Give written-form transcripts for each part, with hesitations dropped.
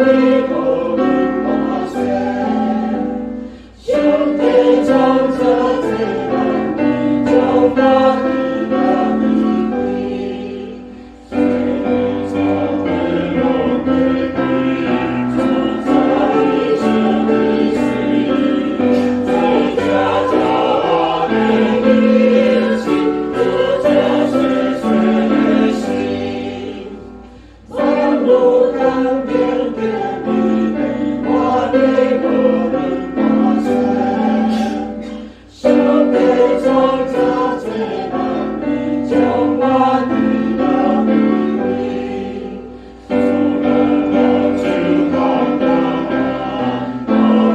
欲予阮大洗。上帝創造這萬地，將我伊的美貴。聖造的樂玫瑰，主在這的水，在家家的日子，主這歲歲的心。萬路當變的美美，我欲予阮大洗。上帝創造這萬地，將我伊的美貴。主咱手牽予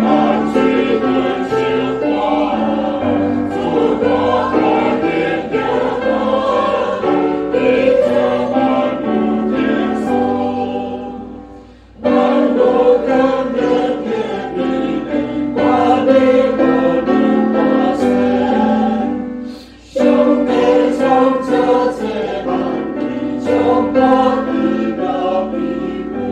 咱水分生活，主大海邊的河，比這萬物天送。萬路當變的美美，我欲予阮大洗。上帝創造這萬地，將我伊的美貴。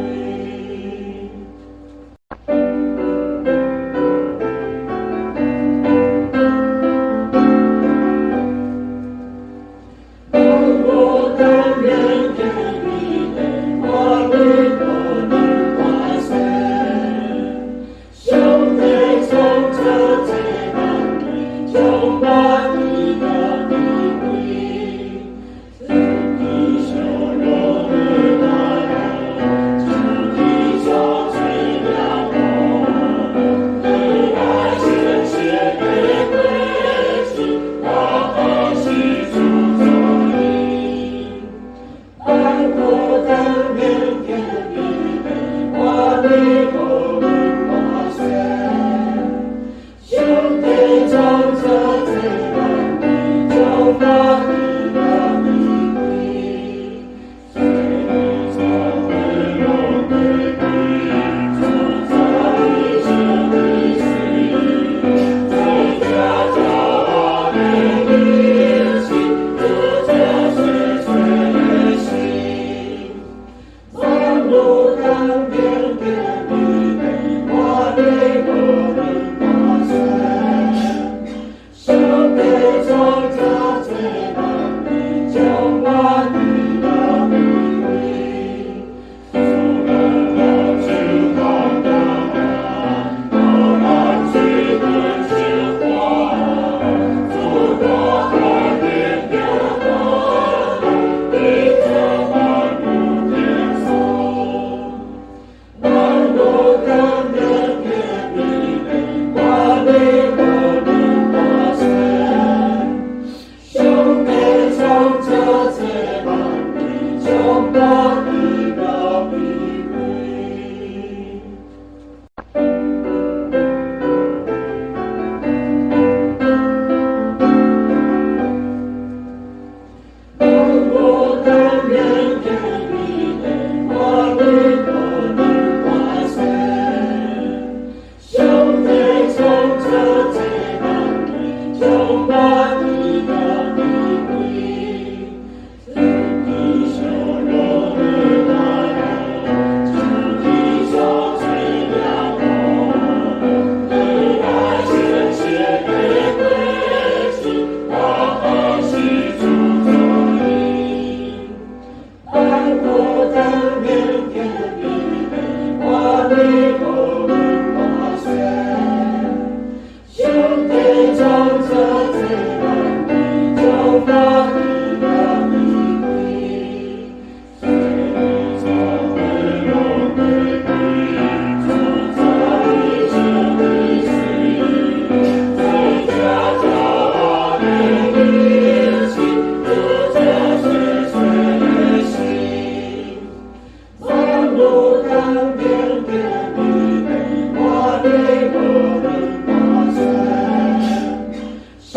萬路當變的美美，我欲予阮大洗。上帝創造這萬地，將我伊的美貴。天地相融的愛，主地造最亮光，你愛深切的歸去，我是主作因。萬路當變的美美，我欲予阮大洗。上帝創造這萬地，將我伊的美貴。聖造的樂玫瑰，主在這的水，在家家的日子，主這歲歲的心。萬路當變的美美，我欲予阮大洗。上帝創造這萬地，將我伊的美貴。主咱手牽予咱水分生活，主大海邊的河，比這萬物天送。萬路當變的美美，我欲予阮大洗。上帝創造這萬地，將我伊的美貴。萬路當變的美美，我欲予阮大洗。上帝創造這萬地，將我伊的美貴。天地相融的愛，主地造最亮光，你愛深切的歸去，我是主作因。萬路當變的美美，我欲予阮大洗。上帝創造這萬地，將我伊的美貴。聖造的樂玫瑰，主在這的水，在家家的日子，主這歲歲的心。萬路當變的美美，我欲予阮大洗。上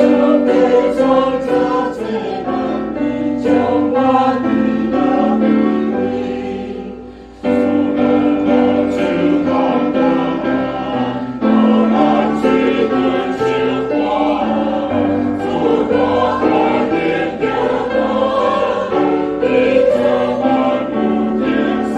帝創造這萬地，將我伊的美貴。主咱手牽予咱水分生活，主大海邊的河，比這萬物天送。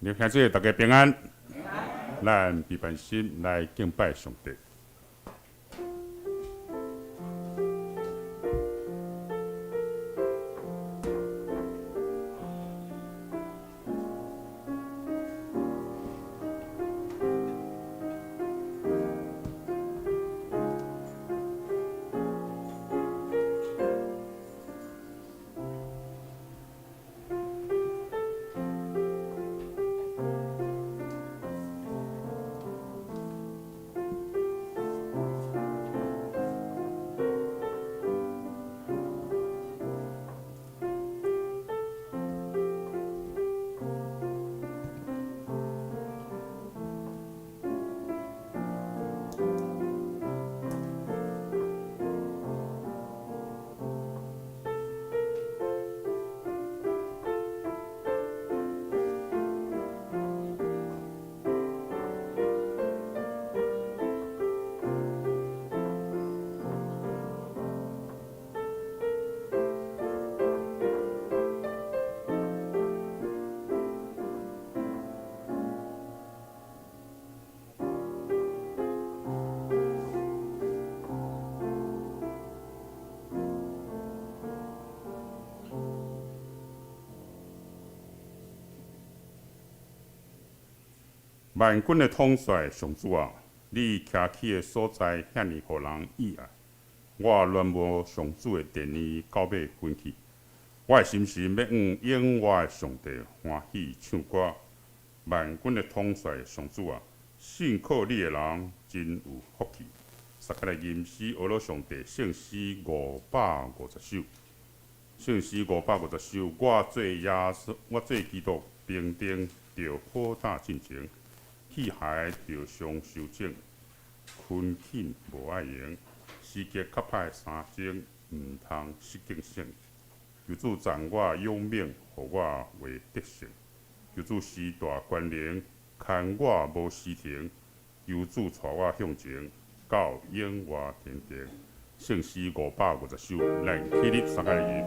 兄弟，大家平安。咱闭班心來敬拜上帝。萬軍的統帥上主啊，你徛起的所在遐爾予人意愛，我戀慕上主的殿宇到尾分去。我的心神欲向永活的上帝歡喜唱歌。萬軍的統帥上主啊，信靠你的人真有福氣。撒迦利吟詩學了上帝聖詩550首，聖詩550首，我做耶穌，我做基督兵丁，著好打進前。器械著傷修整，勤懇無愛閒，時節較歹三鐘，毋通失敬聖。求主讚我勇猛，予我會得勝。求主施大權能，牽我無時停。求主帶我向前，到永活天庭。聖詩550首，咱起立三个吟。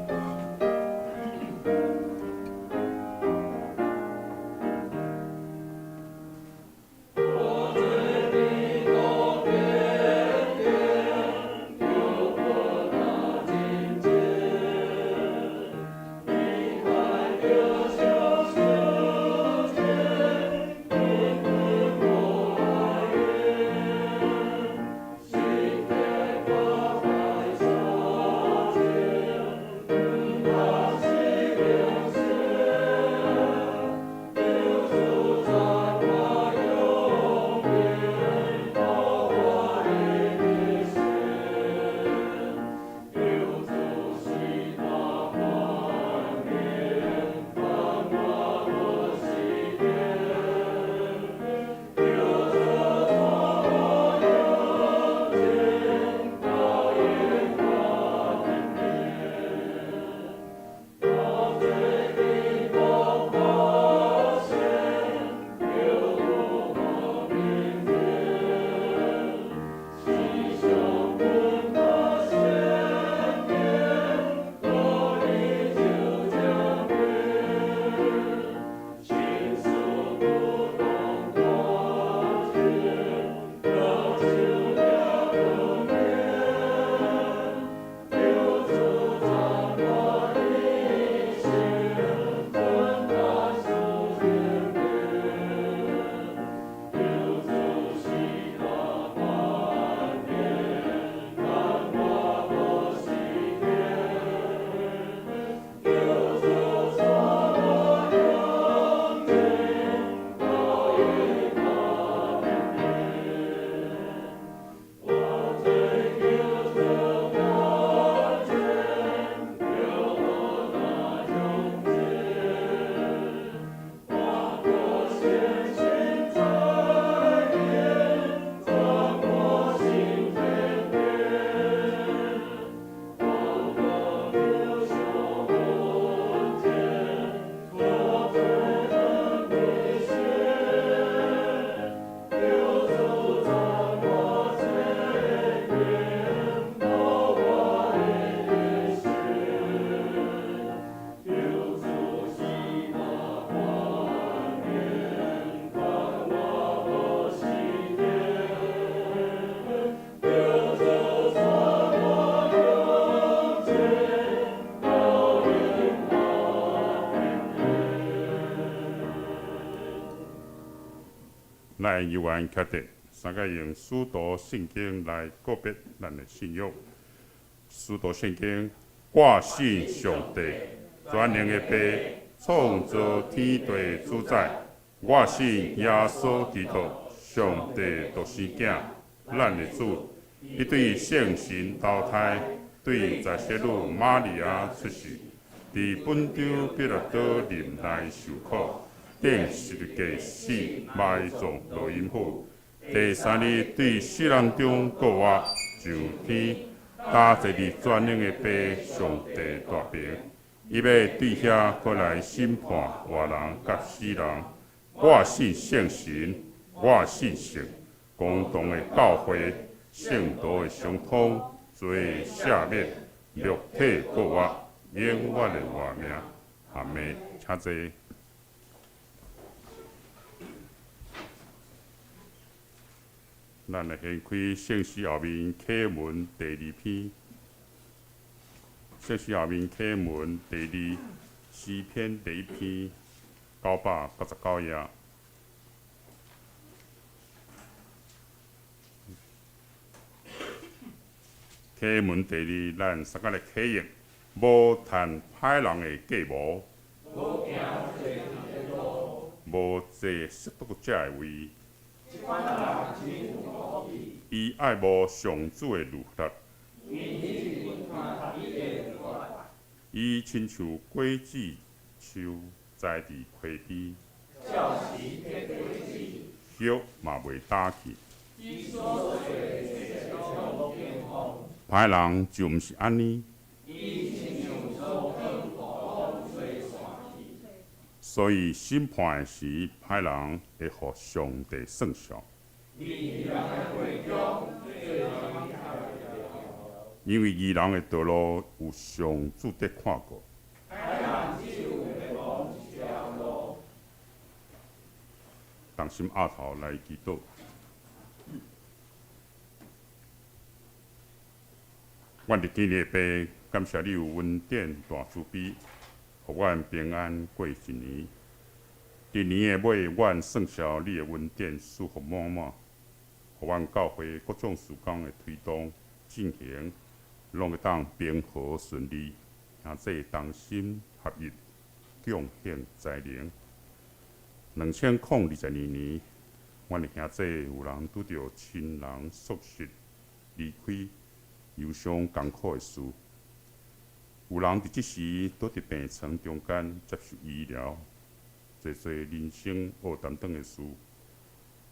咱犹原徛伫，三个用使徒信经来告别咱的信仰。使徒信经，我信上帝，全能的父，创造天地主宰。我信耶稣基督，上帝独生囝，咱的主。伊对圣神投胎，对在圣女玛利亚出世，伫本丢彼拉多忍耐受苦。钉十字架死，埋葬落阴府。第三日对死人中复活，上天，搭坐伫全能的父上帝大爿。伊欲对遐阁来审判活人佮死人。我信圣神，我信圣公同的教会，圣徒的相通，罪赦免，肉体复活，永远的活命。阿们，请坐。咱来掀开圣诗后面启文第二篇，圣诗后面启文第二诗篇第一篇989页。启文第二，咱三个来启用，无趁歹人的计谋，无坐亵渎者的位。伊爱慕上主的律法，伊亲像果子树栽伫溪边，叶嘛袂焦去。歹人就毋是按呢。所以審判時，歹人會予上帝算數。因為義人的道路有上主佇看顧。同心徼頭來祈禱。阮佇天的父，感謝你有恩典大慈悲，予阮平安過一年。佇年的尾，阮算數你的恩典賜福滿滿，予阮教會各種事工的推動進行，攏會當平和順利，兄弟同心合一，貢獻才能。2022年，阮的兄弟有人拄著親人喪失、離開、憂傷艱苦的事，有人佇這時倒佇病床中間接受醫療，濟濟人生烏擔當的事，予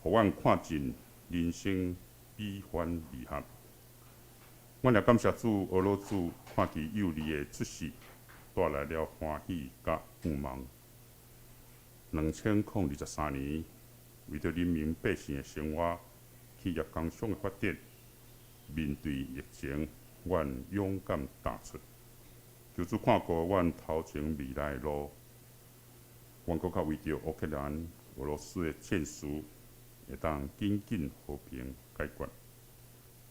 阮看盡人生悲歡離合。阮也感謝主，呵咾主看見幼兒的出世，帶來了歡喜佮盼望。2023年，為著人民百姓的生活、企業工商的發展，面對疫情，阮勇敢踏出。求主看顧阮頭前未來的路。阮閣較為著烏克蘭、俄羅斯的戰事，會當緊緊和平解決，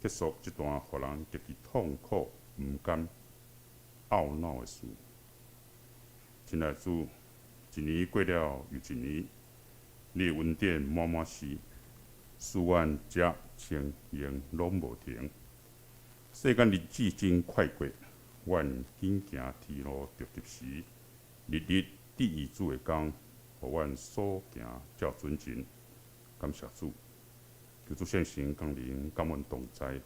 結束這段予人極其痛苦、毋甘、懊惱的事。親愛的主，一年過了又一年，你的恩典滿滿是，使阮食穿用攏無停。世間日子真快過，阮緊行天路著急時，日日致意主的工，予阮所行照準繩。感謝主，求主聖神降臨，佮阮同在，予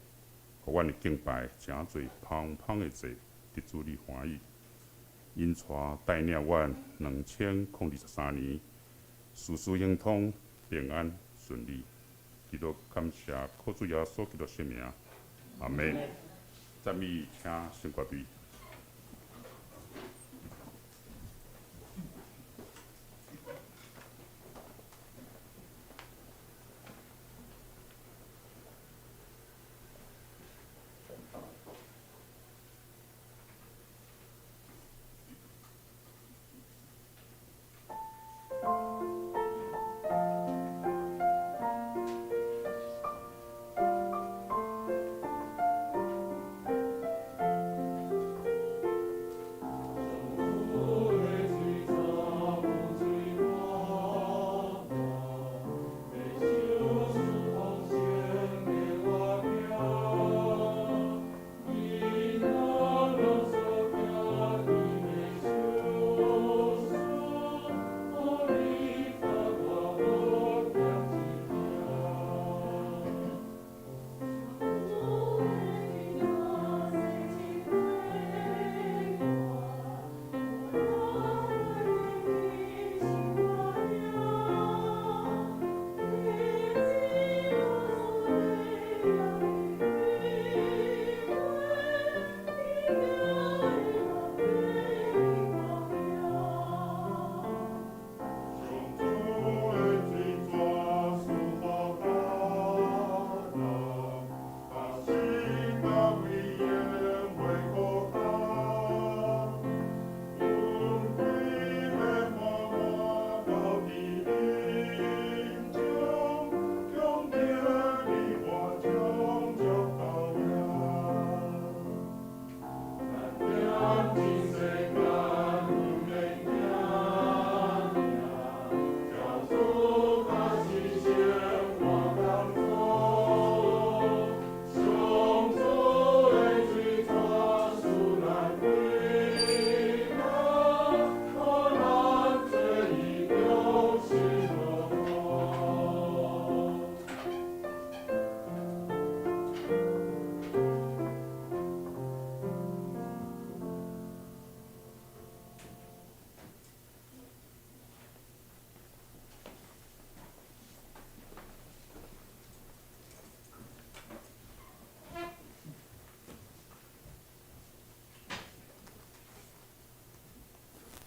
阮的敬拜成做芳芳的祭，得主你歡喜。引帶帶領阮2023年事事亨通、平安順利。祈禱感謝，靠主耶穌基督聖名，阿們。讚美，請聖歌隊。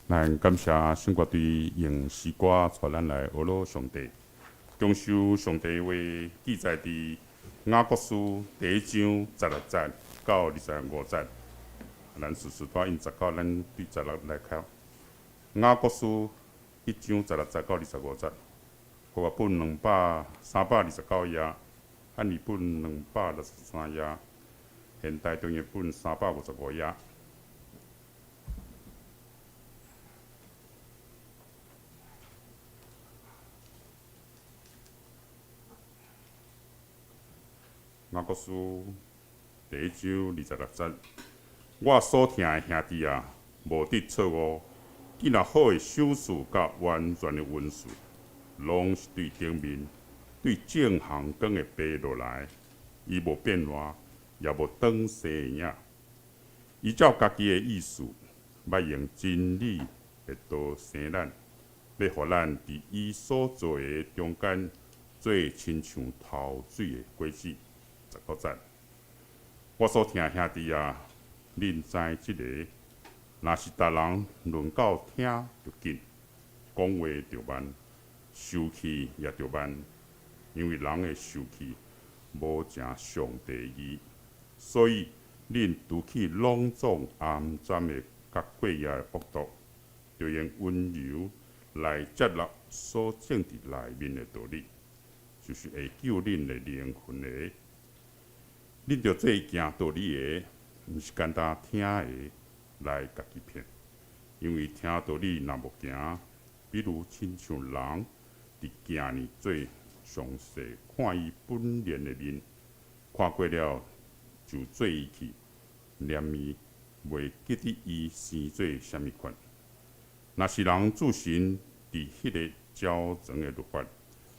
咱感谢聖歌隊用詩歌帶咱來學樂上帝，享受上帝話記載佇雅各書第一章十六節到25節。咱事實帶因19，咱對16來看。雅各書一章十六節到25節，和合本329頁，漢語本263頁，現代中譯本355頁。雅各書第一章26節，我所疼的兄弟啊，無得錯誤。既若好的賞賜佮完全的恩賜，攏是對頂面、對正行光的爸落來，伊無變化，也無轉西的影。伊照家己的意思，捌用真理的道生咱，欲予咱佇伊所造的中間做親像頭水的果子。19節，我所疼的兄弟啊，恁知這个，若是逐人論到聽著緊，講話著慢，受氣也著慢，因為人的受氣無成上帝意，所以恁除去攏總暗針的佮過夜的惡毒，著用溫柔來接納所種佇內面的道理，就是會救恁的靈魂的。恁著做行道理的，毋是干焦聽的來共家己騙，因為聽道理若無行，比如親像人佇鏡裡做詳細看伊本然的面，看過了就做伊去，連伊袂記得伊生做啥物款。若是人注神佇彼个矯正的律法，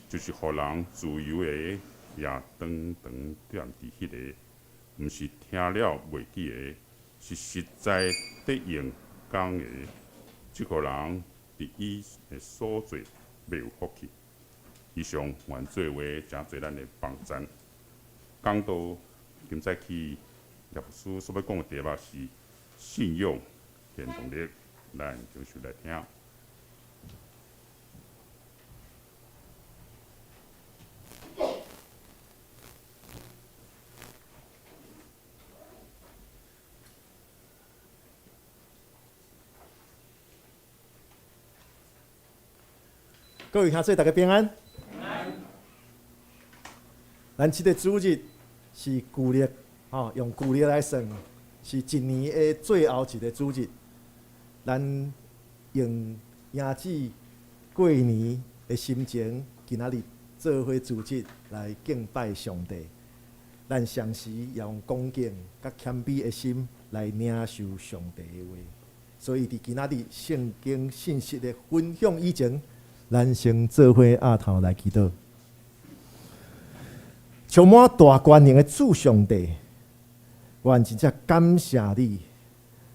就是予人自由的。也當當踮佇彼个，毋是聽了袂記的，是實在得用講的。這個人佇伊的所做欲有福氣。以上願這話誠做咱的幫贊。講道今早起葉牧師所欲講的題目是信仰行動力，咱就來聽。各位兄弟，大家平安。咱這个主日是舊曆，吼，用舊曆來算，是一年的最後一个主日。咱用迎接過年的心情，今仔日做伙主日來敬拜上帝。咱同時也用恭敬佮謙卑的心來領受上帝的話。所以，佇今仔日聖經信息的分享以前，咱先做伙徛頭來祈禱。充滿大權能的主上帝，阮真正感謝你，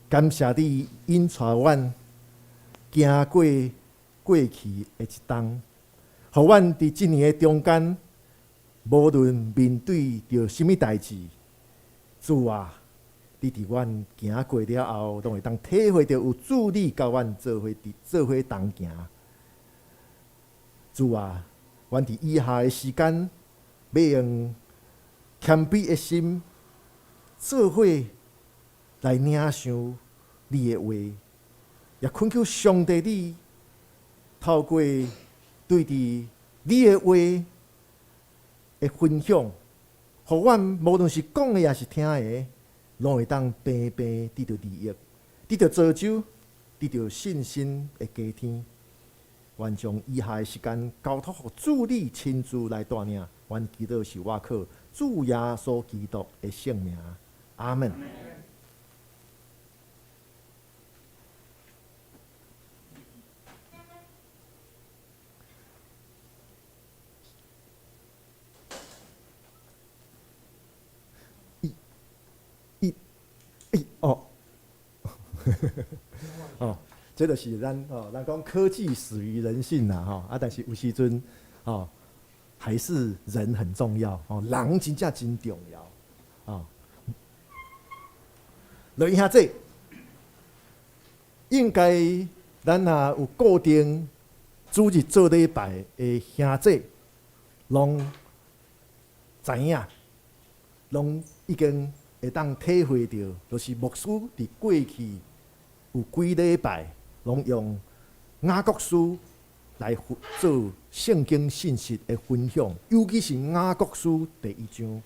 感謝你引帶阮行過過去的一冬，予阮佇這年的中間，無論面對著啥物代誌，主啊，你佇阮行過了後，攏會當體會著有主你佮阮做伙佇做伙同行。主啊，阮佇以下的時間，欲用謙卑的心，做伙來領受你的話，也懇求上帝你透過對佇你的話的分享，予阮無論是講的抑是聽的，攏會當平平得著利益，得著造就，得著信心的加添。願將以下的時間交託予主你親自來帶領，阮祈禱是倚靠主耶穌基督的聖名，阿門。一、一、一，哦，哦。這就是咱吼，人講科技始於人性啦，吼啊！但是有時陣吼，還是人很重要吼，人真正真重要哦。落去遐這應該咱若有固定主日做禮拜的兄弟，攏知影，攏已經會當體會著，就是牧師佇過去有幾禮拜，攏用雅各書來做聖經信息的分享，尤其是雅各書第一章。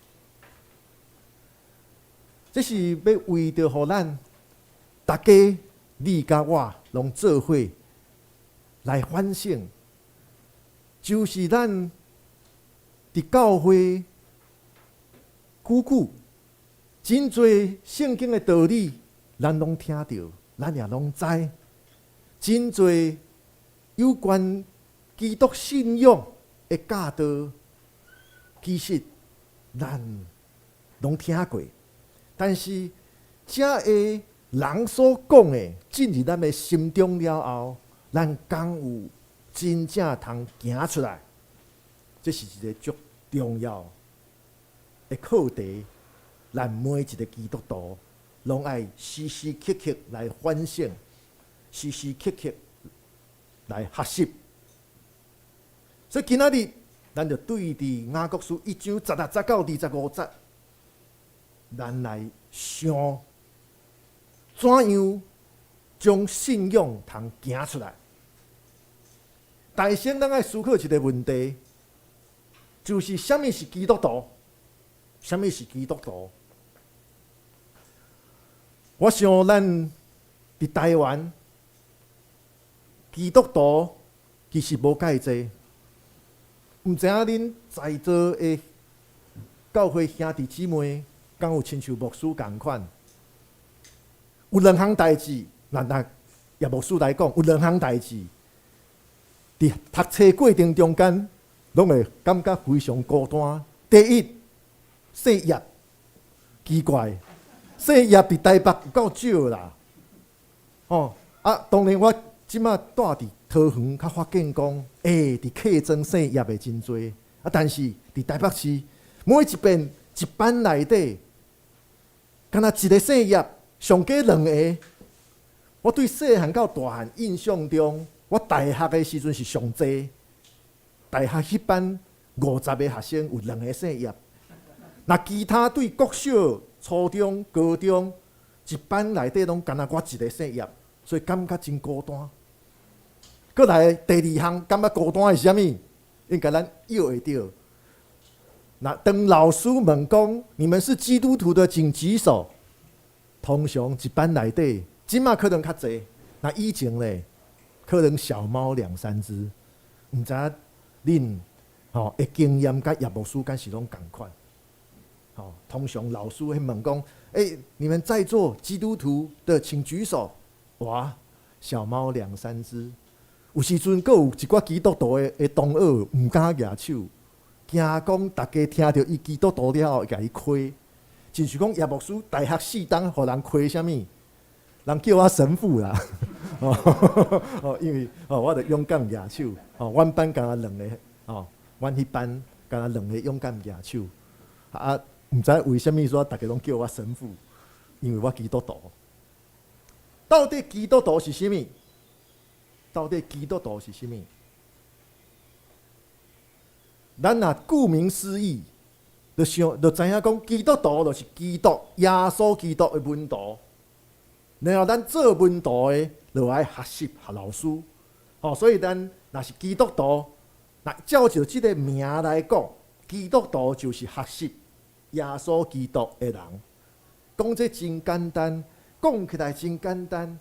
這是欲為著予咱逐家，你佮我攏做伙來反省，就是咱佇教會久久真濟聖經的道理，咱攏聽著，咱也攏知。真濟有關基督信仰的教導，其實咱攏聽過，但是這个人所講的進入咱的心中了後，咱敢有真正通行出來？這是一个足重要的課題。咱每一个基督徒攏愛時時刻刻來反省，時時刻刻來學習。所以今仔日，咱就對佇雅各書一章十六節到二十五節，咱來想怎樣將信仰通行出來。大先，咱愛思考一个問題，就是啥物是基督徒？啥物是基督徒？我想咱佇台灣基督徒其實無蓋濟，毋知影恁在座的教會兄弟姊妹，敢有親像牧師仝款？有兩項代誌，若葉牧師來講，有兩項代誌，佇讀冊過程中間，攏會感覺非常孤單。第一，姓葉，奇怪，姓葉佇台北有夠少啦。哦，啊，當然我這馬蹛佇桃園，較發現講，佇客莊姓葉的真濟，啊，但是佇台北市，每一遍一班內底，敢若一个姓葉，上加兩个。我對細漢到大漢印象中，我大學的時陣是上濟。大學彼班50個學生有兩个姓葉。若其他對國小、初中、高中一班內底攏干焦我一个姓葉，所以感覺真孤單。閣來第二項感覺孤單的是啥物？應該咱約會著。若當老師問講，你們是基督徒的，請舉手。通常一班內底，這馬可能較濟，若以前咧，可能小貓兩三隻。毋知影恁吼的經驗佮葉牧師敢是攏仝款？吼，通常老師會問講：欸，你們在座基督徒的，請舉手。哇，小貓兩三隻。有時陣閣有一寡基督徒的同學毋敢舉手，驚講逐家聽著伊基督徒了後會共伊虧。親像講葉牧師大學四冬予人虧啥物？人叫我神父啦。哦，因為哦，我著勇敢舉手。哦，阮班干焦兩個，哦，阮彼班干焦兩個勇敢舉手。啊，毋知為啥物說逐家攏叫我神父，因為我基督徒。到底基督徒是啥物？到底基督徒是啥物？咱若顧名思義，就想就知影講基督徒就是基督耶穌基督的門徒。然後咱做門徒的，就愛學習學老師。哦，所以咱若是基督徒，若照著這个名來講，基督徒就是學習耶穌基督的人。講這真簡單，講起來真簡單。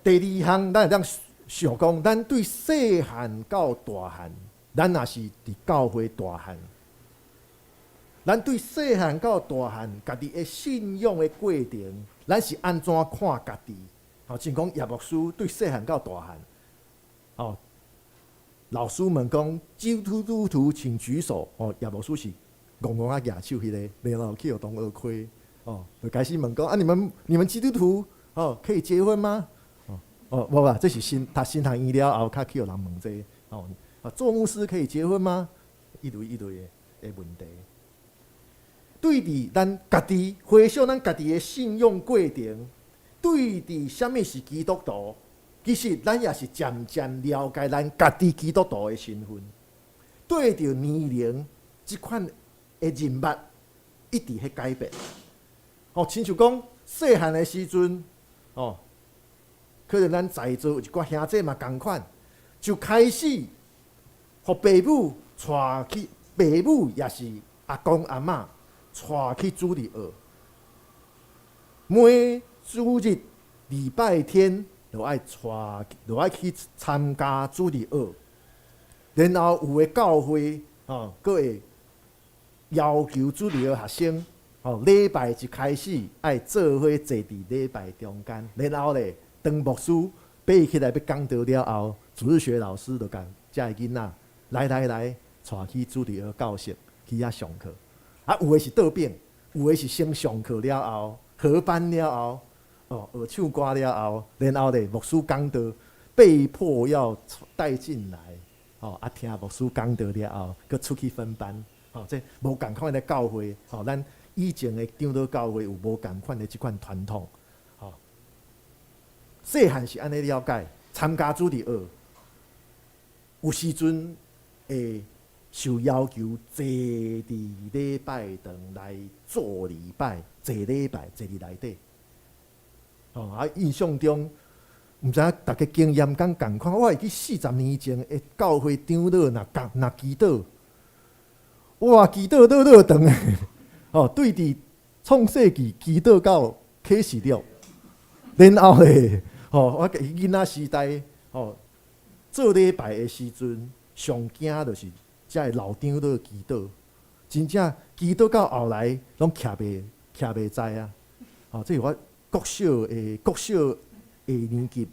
第二項，咱會當想講，咱對細漢到大漢，咱若是佇教會大漢，咱對細漢到大漢，家己的信仰的過程，咱是按怎看家己？吼，像講葉牧師對細漢到大漢，吼，老師問講基督徒請舉手，哦，葉牧師是戇戇仔舉手彼个，然後去予同學虧，哦，就開始問講啊，你們基督徒哦可以結婚嗎？哦，無啦，這是新讀神學院了後，較去予人問這個，哦，啊，做牧師可以結婚嗎？一類一類的問題。對佇咱家己回想咱家己的信仰過程，對佇啥物是基督徒，其實咱也是漸漸了解咱家己基督徒的身份。對著年齡這款的認捌，一直咧改變。哦，親像講細漢的時陣，哦，可能咱在座有一寡兄弟嘛仝款，就開始予爸母帶去，爸母抑是阿公阿嬤帶去主日學。每主日禮拜天就愛帶，就愛去參加主日學。然後有的教會吼，閣會要求主日學學生，吼，禮拜一開始愛做伙坐佇禮拜中間，然後咧，當牧師爬起來欲講道了後，主日學老師就共遮的囡仔來來來，帶去主日學教室去遐上課。啊，有的是倒轉，有的是先上課了後，合班了後，哦，學唱歌了後，然後咧，牧師講道，被迫要帶進來，哦，啊，聽牧師講道了後，閣出去分班，哦，這無仝款的教會，吼，咱以前的長老教會有無仝款的這款傳統，吼。細漢是按呢了解，參加主日學，有時陣會受要求坐佇禮拜堂來做禮拜，坐禮拜坐佇內底。吼啊！印象中，毋知影逐家經驗敢仝款，我會記40年前的教會長老若講若祈禱，哇！祈禱落落長的，吼，對佇創世紀祈禱到啟示錄，然後咧，吼，我囡仔時代，吼，做禮拜的時陣，上驚就是遮的老長老祈禱，真正祈禱到後來，攏徛袂在啊！吼，這是我國小下年級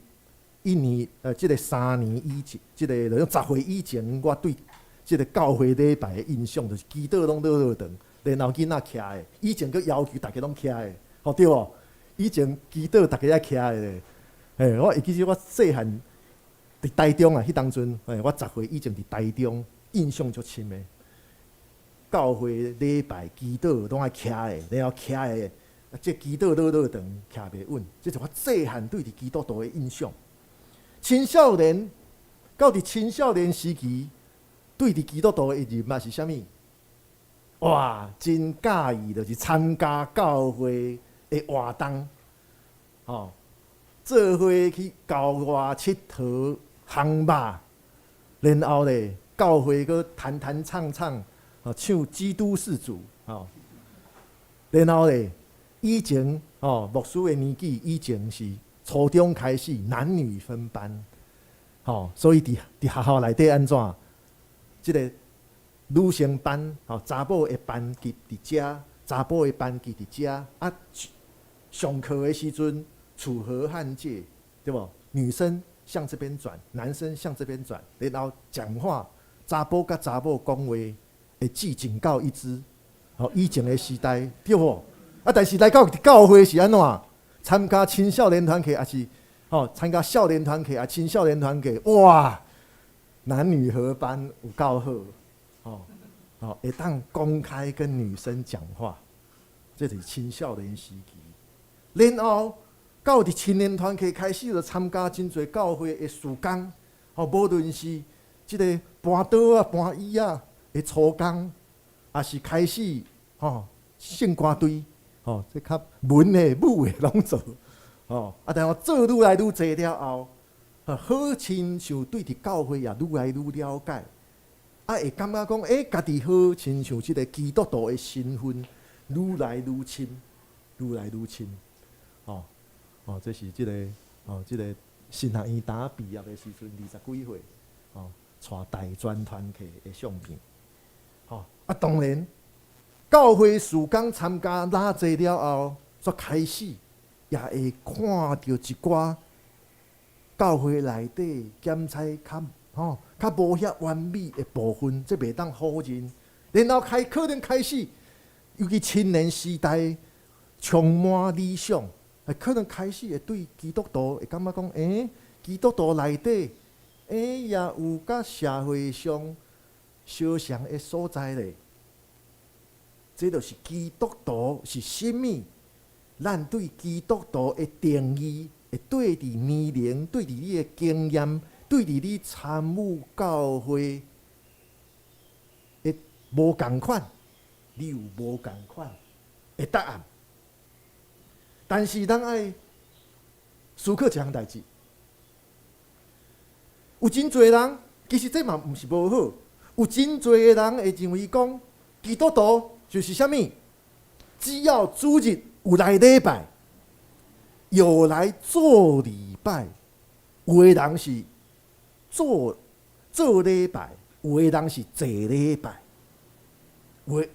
一年，這个3年以前，這个就10歲以前，我對這个教會禮拜的印象，就是祈禱攏落落長，然後囡仔徛的，以前閣要求逐家攏徛的，吼對無？以前祈禱逐家愛徛的咧，嘿，我會記得我細漢佇台中啊，彼當陣，嘿，我10歲以前佇台中，印象足深的。教會禮拜祈禱攏愛徛的，然後徛的，啊，這祈禱落落長，徛袂穩，這是我細漢對佇基督徒的印象。青少年到佇青少年時期，對佇基督徒的認捌是啥物？哇，真佮意就是參加教會的活動，吼，做伙去郊外𨑨迌烘肉，然後咧教會閣彈彈唱唱，哦，唱基督是主，吼，然後咧以前吼牧師的年紀以前是初中開始男女分班，吼，所以佇學校內底按怎？這个女生班，吼，查某的班級佇遮，查埔的班級佇遮，啊，上課的時陣，楚河漢界，對無？女生向這邊轉，男生向這邊轉，然後講話，查埔佮查某講話會記警告一支，吼，以前的時代，對無？啊，但是來到教會是按怎？參加青少年團體，抑是吼參加少年團體，啊，青少年團體，哇！男女合班有夠好，吼吼，會當公開跟女生講話，這是青少年時期。然後到佇青年團體開始就參加真濟教會的事工，吼，無論是這个搬桌仔、搬椅仔的粗工，抑是開始吼聖歌隊，吼，這較文的、武的攏做，吼，啊，但是做愈來愈濟了後，好親像對佇教會也愈來愈了解，啊，會感覺講，欸，家己好親像這个基督徒的身份愈來愈深，愈來愈深，吼，哦，這是這个，哦，這个神學院當畢業的時陣，20幾歲，吼，帶大專團契的相片，吼，啊，當然，教會事工參加偌濟了後，才開始也會看著一寡教會內底檢查較吼較無遐完美的部分，這袂當否認。然後開可能開始，尤其青年時代充滿理想，可能開始會對基督徒會感覺講，欸，基督徒內底，欸，也有佮社會上相像的所在咧。這就是基督徒是啥物？咱對基督徒的定義，會對佇年齡、對佇你的經驗、對佇你參與教會的無仝款，你有無仝款的答案。但是咱愛思考一項代誌，有真濟人，其實這嘛毋是無好。有真濟的人會認為講，基督徒就是啥物？只要主日有來禮拜，有來做禮拜，有的人是做做禮拜，有的人是坐禮拜。有的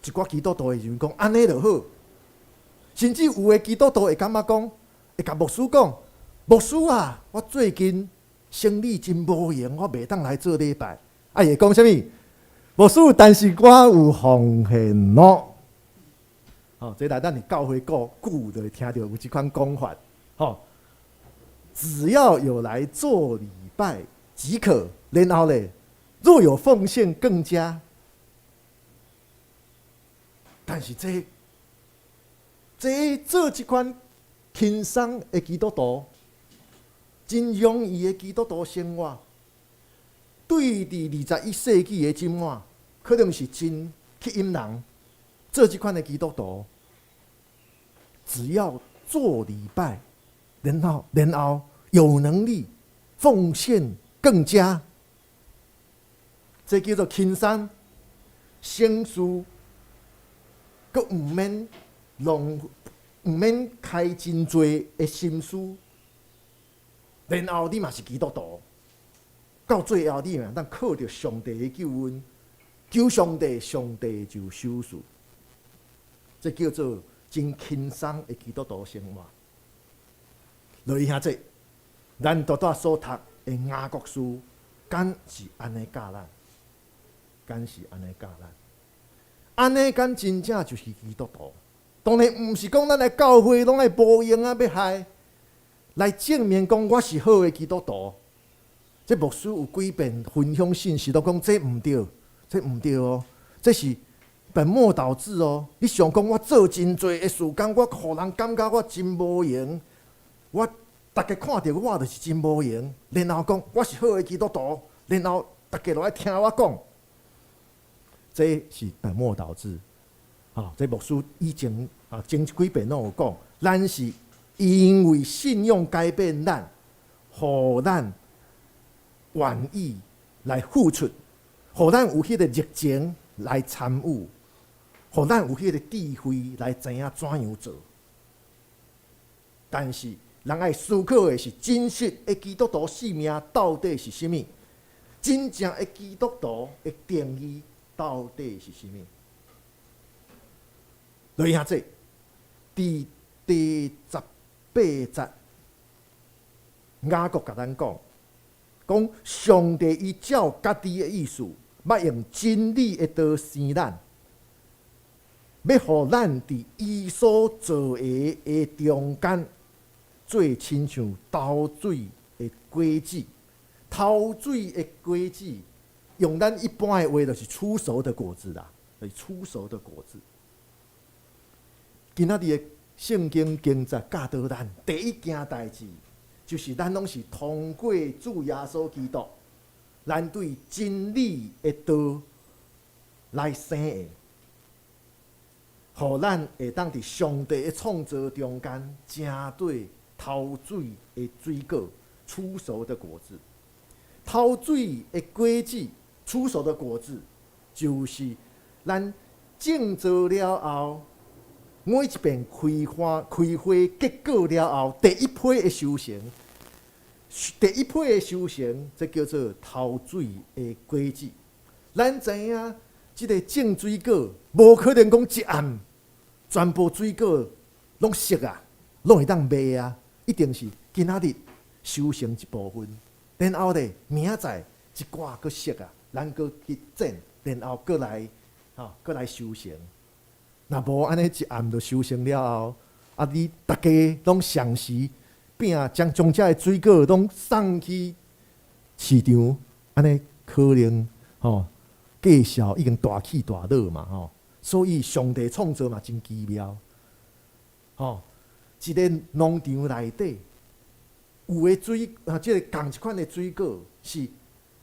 一寡基督徒會認為講，按呢就好。甚至有的基督徒會感覺講，會共牧師講：牧師啊，我最近生理真無閒，我袂當來做禮拜。啊，伊會講啥物？牧師，但是我有奉獻咯。吼，這來咱佇教會過久，就會聽著有這款講法。吼，只要有來做禮拜即可，然後咧，若有奉獻更加。但是這這做這款輕鬆的基督徒，真容易的基督徒生活，對佇21世紀的這滿，可能是真吸引人做這款的基督徒。只要做禮拜，然後有能力奉獻更加，這叫做輕鬆省事，閣毋免浪，毋免開真濟的心思，然後你嘛是基督徒，到最後你嘛當靠著上帝的救恩，求上帝，上帝就賞賜。這叫做真輕鬆的基督徒生活。落去兄弟，咱拄拄所讀的雅各書，敢是按呢教咱？敢是按呢教咱？按呢敢真正就是基督徒？當然毋是講咱來教會攏愛無閒啊，欲害來證明講我是好的基督徒。這牧師有幾遍分享信息，都講這毋對，這毋對哦，這是本末倒置哦。你想講我做真濟的事工，我予人感覺我真無閒，我逐家看著我就是真無閒，然後講我是好的基督徒，然後逐家都愛聽我講，這是本末倒置。啊，這牧師以前啊，前幾遍攏有講，咱是因為信仰改變咱，予咱願意來付出，予咱有彼個熱情來參與，予咱有彼個智慧來知影怎樣做。但是，人愛思考的是真實的基督徒生命到底是啥物？真正的基督徒的定義到底是啥物？落兄弟，佇第18節，雅各共咱講，講上帝伊照家己的意思，欲用真理的道生咱，欲予咱佇伊所造的的中間，做親像頭水的果子，頭水的果子，用咱一般的話就是初熟的果子啦，就是初熟的果子。今仔日的聖經經節教導咱，第一件代誌就是咱攏是通過主耶穌基督，咱對真理的道來生的，予咱會當佇上帝的創造中間，成做頭水的水果，初熟的果子。頭水的果子，初熟的果子，就是咱種植了後，每一遍開花、開花結果了後，第一批的收成，第一批的收成，這叫做頭水的果子。咱知影，這個種水果，無可能講一暗全部水果攏熟啊，攏會當賣啊，一定是今仔日收成一部分，然後咧明仔載一寡閣熟啊，咱閣去剪，然後閣來吼，閣來收成。若無按呢一暗就收成了後，啊你逐家攏相時餅將將遮的水果攏送去市場，按呢可能吼價數已經大起大落嘛吼。所以上帝創造嘛真奇妙。吼，一个農場內底有的水啊，這个仝一款的水果是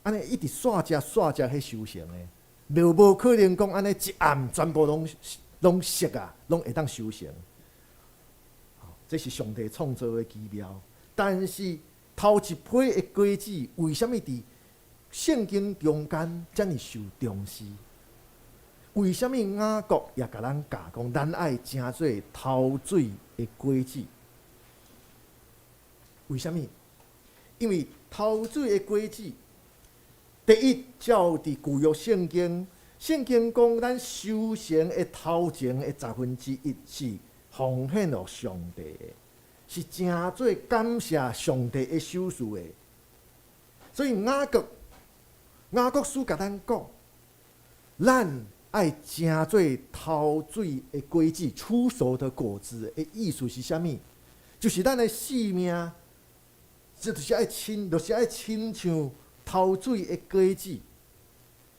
按呢一直煞食煞食彼收成的，就無可能講按呢一暗全部攏攏熟啊，攏會當收成。這是上帝創造的奇妙。但是頭一批的果子，為啥物佇聖經中間遮爾受重視？為啥物雅各也共咱教講，咱愛成做頭水的果子？為啥物？因為頭水的果子，第一，照佇舊約聖經，聖經講咱收成的頭前的十分之一是奉獻予上帝的，是成做感謝上帝的賞賜的。所以雅各雅各書共咱講，咱愛成做頭水的果子，初熟的果子的意思是啥物？就是咱的生命，這就是愛親，就是愛親像頭水的果子，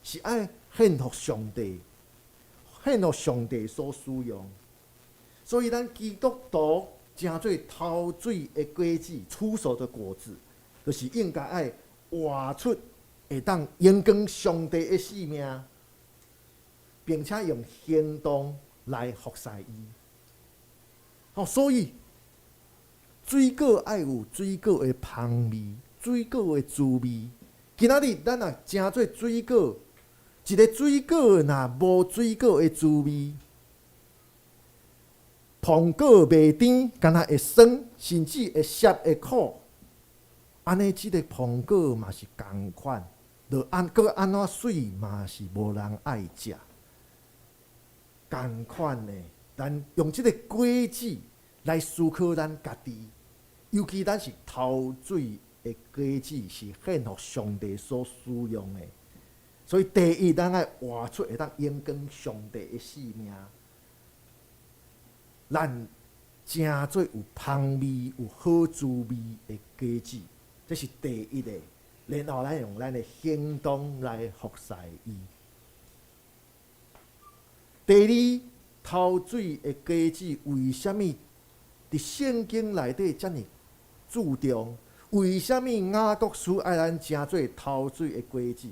是愛獻予上帝，獻予上帝所使用。所以咱基督徒成做頭水的果子，初熟的果子，就是應該愛活出會當榮光上帝的生命，並且用行動來服侍伊。哦，所以水果愛有水果的芳味，水果的滋味。今仔日咱若成做水果，一个水果若無水果的滋味，蘋果袂甜，敢若會酸，甚至會澀會苦。按呢，這个蘋果嘛是仝款，就按閣按怎媠嘛是無人愛食。仝款的，咱用這个果子來思考咱家己，尤其咱是頭水的果子，是獻予上帝所使用的。所以第一，咱愛活出會當榮光上帝的生命，咱成做有芳味、有好滋味的果子，這是第一个。然後咱用咱的行動來服侍伊。第二，頭水的果子為啥物佇聖經內底遮爾注重？為啥物雅各書愛咱成做頭水的果子？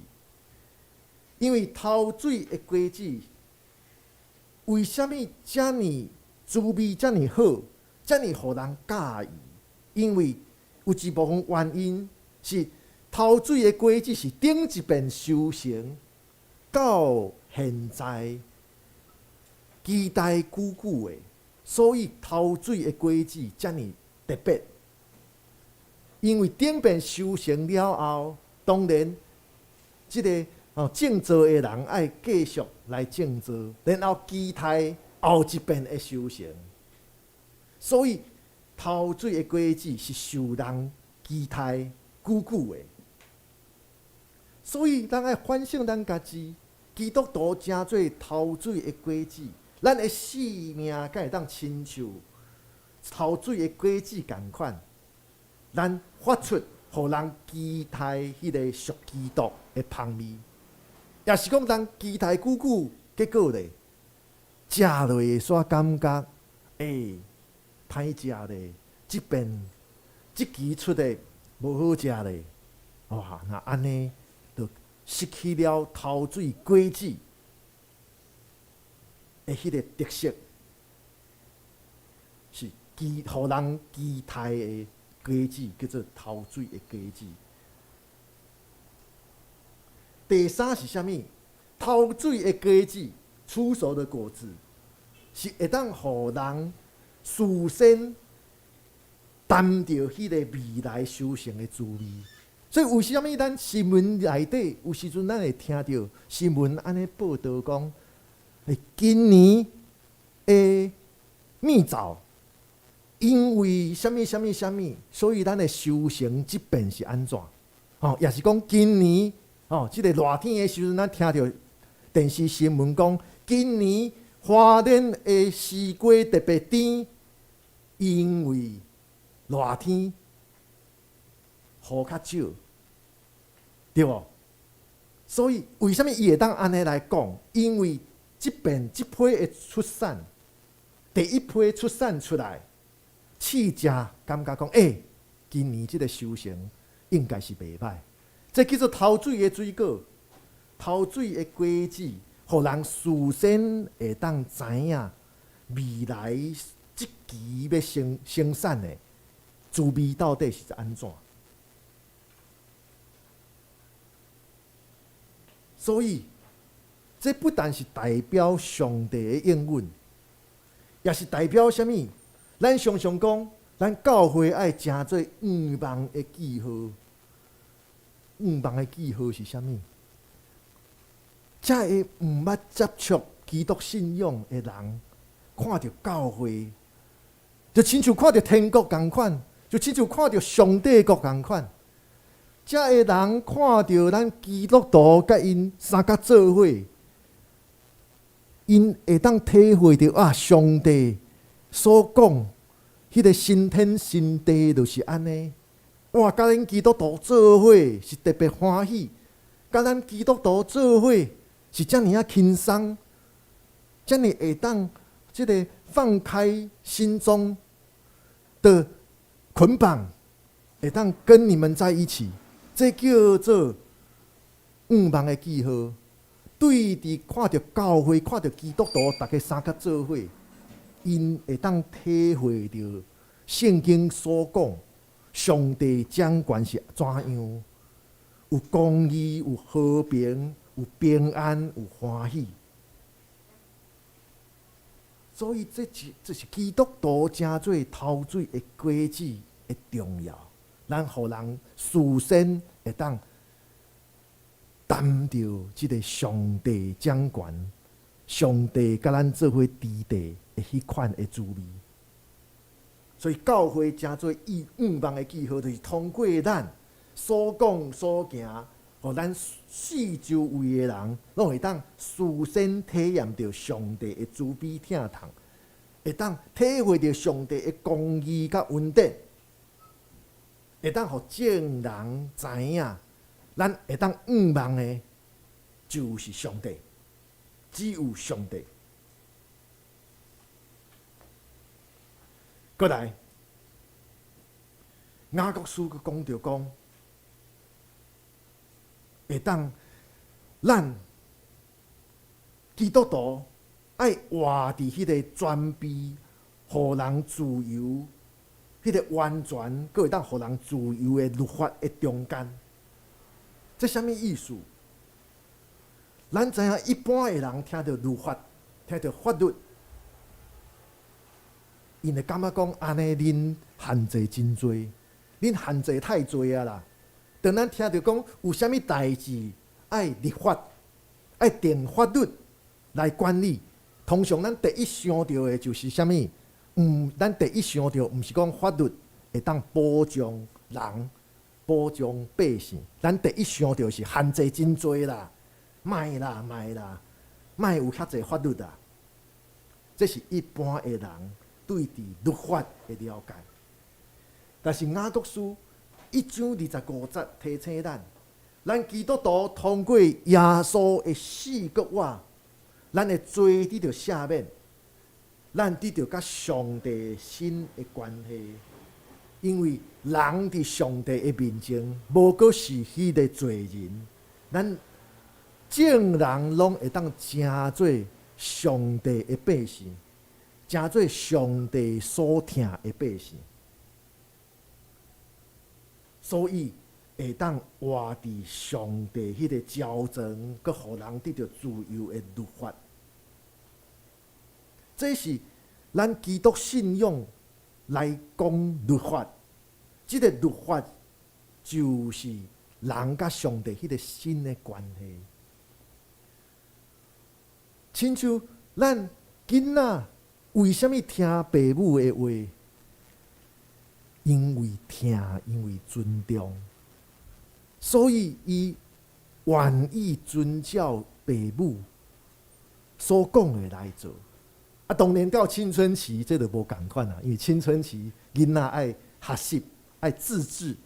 因為頭水的果子為啥物遮爾滋味遮爾好，遮爾予人佮意？因為有一部分原因是頭水的果子是頂一遍收成到現在期待久久的，所以頭水的果子遮爾特別。因為頂遍收成了後，當然這个哦種作的人愛繼續來種作，然後期待後一遍的收成。所以頭水的果子是受人期待久久的。所以咱愛反省咱家己，基督徒成做頭水的果子，咱的生命敢會當親像頭水的果子仝款？咱發出予人期待彼个屬基督的芳味，抑是講人期待久久，結果咧，食落會煞感覺，欸，歹食咧，這遍這期出的無好食咧，哇！若按呢，就失去了頭水果子的彼个特色，是期予人期待的果子，叫做頭水的果子。第三是啥物？頭水的果子，初熟的果子，是會當予人事先擔著彼个未來收成的滋味。所以，為啥物咱新聞內底有時陣咱會聽著新聞按呢報導講，欸，今年的蜜棗因為啥物啥物啥物，所以咱的收成這遍是按怎？吼，抑是講今年吼，這个熱天的時陣，咱聽著電視新聞講，今年花蓮的西瓜特別甜，因為熱天雨較少，對無？所以為啥物伊會當按呢來講？因為這遍這批的出產第一批出產出來，試食，感覺講，欸，今年這个收成應該是袂䆀。這叫做頭水的水果，頭水的果子，予人事先會當知影未來這期欲生產的滋味到底是按怎。所以，這不但是代表上帝的應允，也是代表啥物？咱常常講，咱教會愛成做向望的記號。向望的記號是啥物？這个毋捌接觸基督信仰的人，看著教會，就親像看著天國仝款，就親像看著上帝國仝款。這个人看著咱基督徒佮𪜶相佮做伙，𪜶會當體會著啊，上帝所講彼个新天新地就是按呢。哇，佮恁基督徒做伙是特別歡喜，佮咱基督徒做伙是遮爾仔輕鬆，遮爾會當這个放開心中的捆綁，會當跟你們在一起。這叫做向望的記號。對佇看著教會、看著基督徒，逐家相佮做伙，𪜶會當體會著聖經所講，上帝掌權是怎樣，有公義、有和平、有平安、有歡喜。所以這是基督徒成做頭水的果子的重要。咱予人事先會當擔著這个上帝掌權，上帝佮咱做伙佇地的彼款的滋味。所以教會成做以向望的記號，就是通過咱所講所行，予咱四周圍的人攏會當事先體驗著上帝的慈悲疼痛，會當體會著上帝的公義佮恩典。會當予眾人知影，咱會當向望的，就是上帝，只有上帝。閣來，雅各書閣講著講，會當咱基督徒愛活佇彼个全備，予人自由。彼个完全，閣會當予人自由的律法的中間，這啥物意思？咱知影一般的人聽著律法，聽著法律，𪜶會感覺講按呢恁限制真濟，恁限制太濟啊啦。當咱聽著講有啥物代誌愛立法，愛定法律來管理，通常咱第一想著的就是啥物？毋，咱第一想著毋是講法律會當保障人、保障百姓，咱第一想著是限制真濟啦，莫啦莫啦，莫有遐濟法律啦。這是一般的人對佇律法的了解。但是雅各書一章二十五節提醒咱，咱基督徒通過耶穌的死閣活，咱的罪得著赦免。咱得著佮上帝新的關係，因為人佇上帝的面前，無閣是彼个罪人，咱眾人攏會當成做上帝的百姓，成做上帝所疼的百姓，所以會當活佇上帝彼个招全，閣予人得著自由的律法。這是咱基督信仰來講律法，這个律法就是人佮上帝彼个新的關係。親像咱囡仔為啥物聽爸母的話？因為疼，因為尊重，所以伊願意遵照爸母所講的來做。啊，當然到青春期，這就無仝款啊，因為青春期囡仔愛學習、愛自治，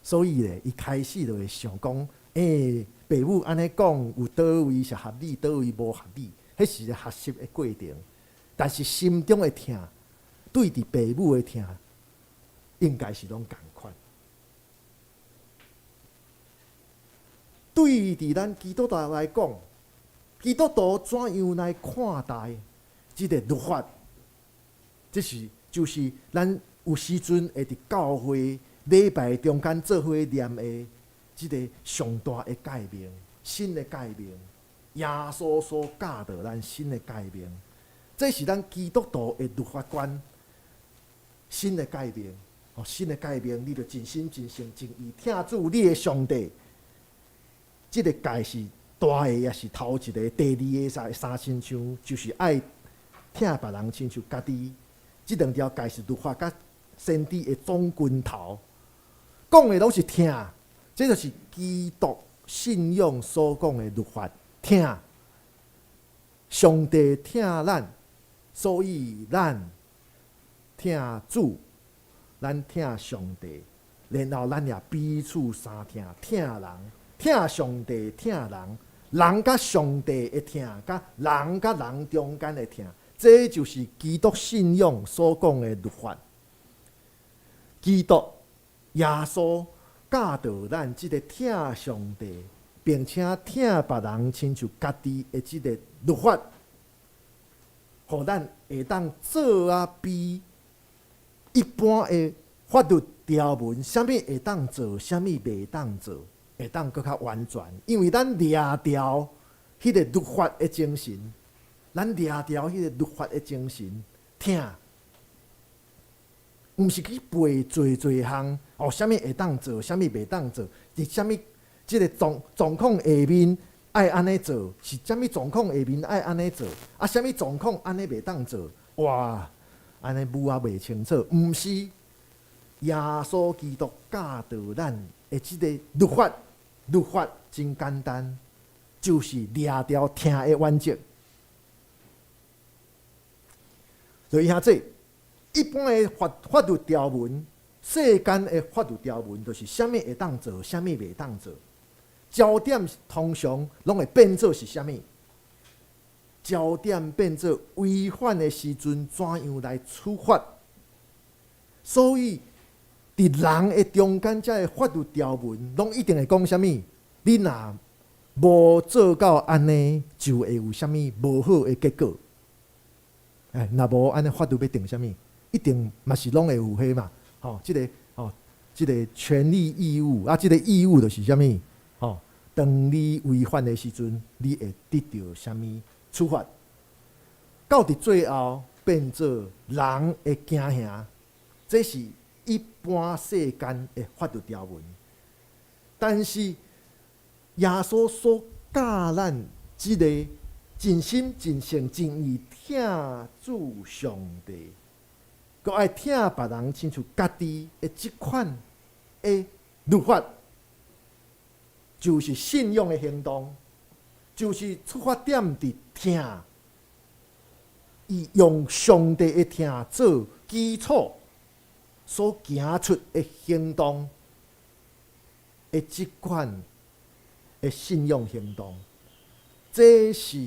所以咧，伊開始就會想講，欸，爸母按呢講，有佗位是合理，佗位無合理，彼是學習的過程。但是心中的疼，對佇爸母的疼，應該是攏仝款。對佇咱基督徒來講，基督徒怎樣來看待這個律法？這是就是咱有時陣會佇教會禮拜中間做伙念的這個上大的誡命，新的誡命，耶穌所教導咱新的誡命，這是咱基督徒的律法觀。新的誡命，哦，新的誡命，你著盡心盡性盡意疼主你的上帝。這個誡是大的，也是頭一个。第二个三三親像，就是愛疼別人親像家己。這兩條誡是律法佮先知的總根頭，講的攏是疼，這就是基督信仰所講的律法。疼，上帝疼咱，所以咱疼主，咱疼上帝，然後咱也彼此相疼，疼人。疼上帝，疼人，人佮上帝的疼，佮人佮人中間的疼，這就是基督信仰所講的律法。基督耶穌教導咱這个疼上帝，並且疼別人親像家己的這个律法，予咱會當做啊比一般的法律條文，啥物會當做，啥物袂當做。會當閣較完全，因為咱掠牢彼个律法的精神，咱掠牢彼个律法的精神，疼，毋是去背濟濟項哦，啥物會當做，啥物袂當做，佇啥物這个狀狀況下面愛按呢做，是啥物狀況下面愛按呢做，啊，啥物狀況按呢袂當做，哇，按呢舞仔袂清楚，毋是耶穌基督教導咱的這个律法。律法真簡單，就是掠牢疼的原則。所以兄弟，一般的法法律條文，世間的法律條文，就是啥物會當做，啥物袂當做。焦點通常攏會變做是啥物？焦點變做違反的時陣，怎樣來處罰？所以。佇人的中間，這个法律條文攏一定會講啥物？你若無做到按呢，就會有啥物無好的結果。欸，若無按呢，法律欲定啥物？一定嘛是攏會有彼嘛。吼，這个吼，這个權利義務啊，這个義務就是啥物？吼，當你違反的時陣，你會得著啥物處罰？到佇最後變做人會驚嚇，這是。一般世間的法律條文，但是耶穌所教咱這个盡心盡性盡意疼主上帝，閣愛疼別人親像家己的這款的律法，就是信仰的行動，就是出發點佇疼，伊用上帝的疼做基礎。所行出的行動的這款的信仰行動，這是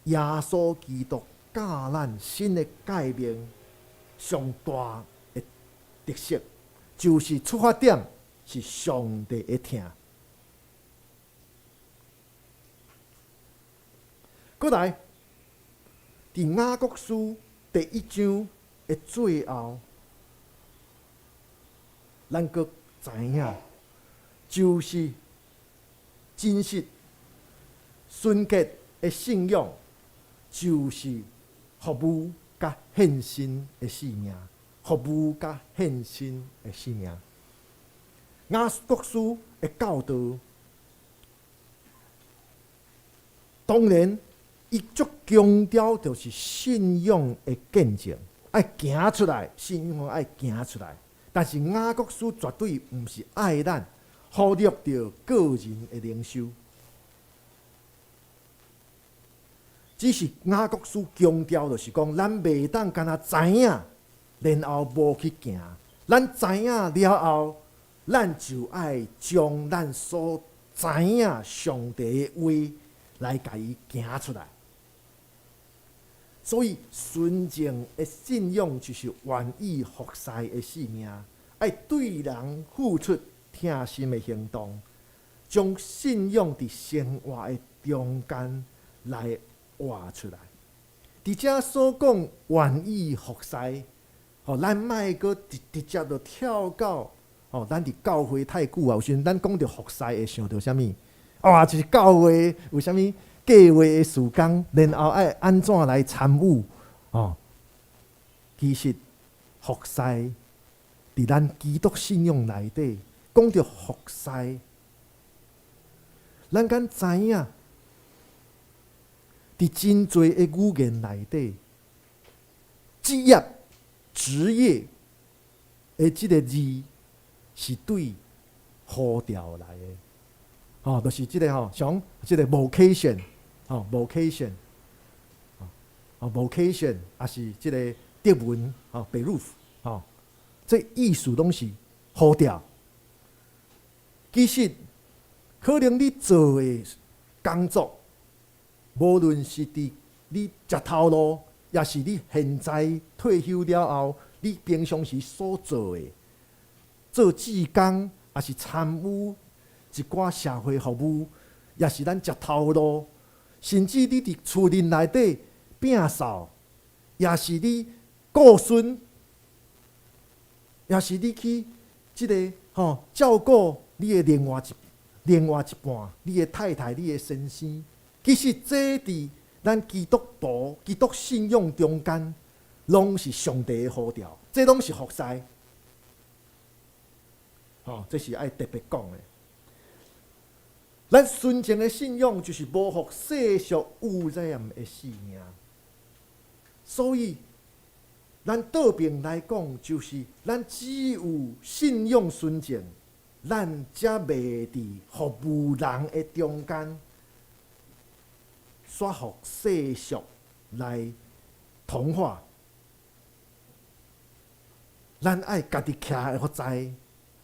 耶穌基督教咱新的誡命上大的特色，就是出發點是上帝的疼。閣來，佇雅各書第一章的最後。咱閣知影，就是真實純潔的信仰，就是服務佮獻身的生命，服務佮獻身的生命。雅各書的教導，當然，伊足強調就是信仰的見證，愛行出來，信仰愛行出來。但是雅各書絕對毋是愛咱忽略著個人的靈修，只是雅各書強調就是講，咱袂當干焦知影，然後無去行。咱知影了後，咱就愛將咱所知影上帝的話來共伊行出來。所以純正的信仰就是願意服侍的生命，愛對人付出疼心的行動，將信仰佇生活的中間來活出來。佇遮所講願意服侍，吼，咱莫閣直直接就跳到，吼，咱佇教會太久啊，有時陣咱講著服侍會想著啥物？哇，就是教會有啥物計劃的事工，然後愛按怎來參與？哦，其實服侍佇咱基督信仰內底，講著服侍，咱敢知影？佇真濟的語言內底，職業、職業的這个字是對呼召來的，吼，就是這个吼，像這个 vocation，吼，vocation，吼，vocation，抑是這个德文，吼，Beruf，吼，這意思攏是呼召。其實可能你做的工作，無論是佇你食頭路，抑是你現在退休了後，你平常時所做的，做志工，抑是參與一寡社會服務，抑是咱食頭路，甚至你佇厝裡內底摒掃，抑是你顧孫，抑是你去這个吼照顧你的另外一半，你的太太、你的先生。其實這佇咱基督徒、基督信仰中間，攏是上帝的呼召，這攏是服侍。吼，這是愛特別講的。咱純正的信仰就是無予世俗污染的生命，所以咱倒爿來講，就是咱只有信仰純正，咱才袂佇服務人的中間，煞予世俗來同化。咱愛家己徛會服侍，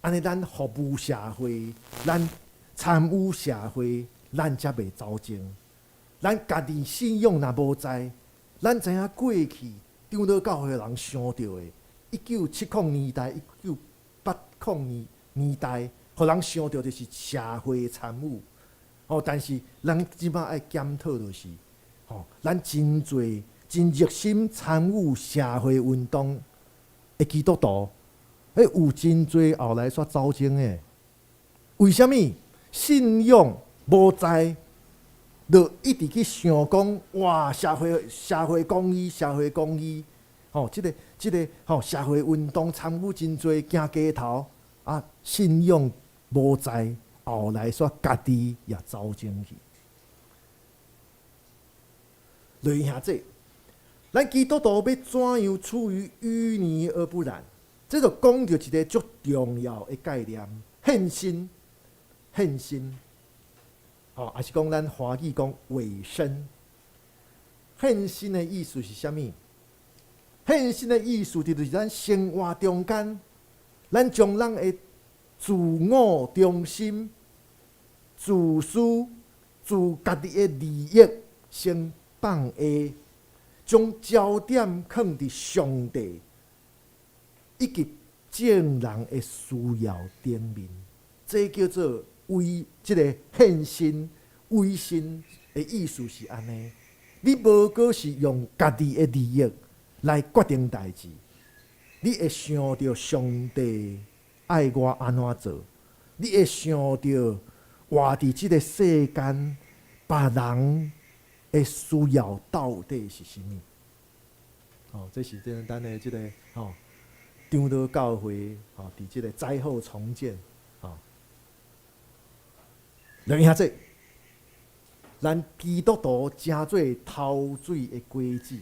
按呢咱服務社會，咱參與社會，咱才袂走鐘。咱家己信仰若無在，咱知影過去長老教會人想著的，1970年代、1980年代，予人想著就是社會參與。哦，但是咱這擺愛檢討就是，吼，咱真濟真熱心參與社會運動的基督徒，欸，有真濟後來煞走鐘的。為啥物？信仰無在，就一直去想講，哇，社會公義，社會公義，吼，這個吼社會運動參與真濟，行街頭，啊，信仰無在。後來煞家己也走鐘去。雷兄弟，咱基督徒欲怎樣出於淤泥而不染？這就講著一个足重要的概念：獻身，獻身。吼，抑是講咱華語講委身。獻身的意思是啥物？獻身的意思就是咱生活中間，咱將咱的自我中心、自私、自家己的利益先放下，將焦點放佇上帝以及眾人的需要頂面，這叫做為這个獻身、委身的意思是按呢。你無閣是用家己的利益來決定代誌，你會想著上帝愛我按怎做，你會想著活佇這个世間，別人的需要到底是啥物？哦，這是這咱的這个吼長老教會吼，佇這个災後重建吼。兩兄弟，咱基督徒成做頭水的果子，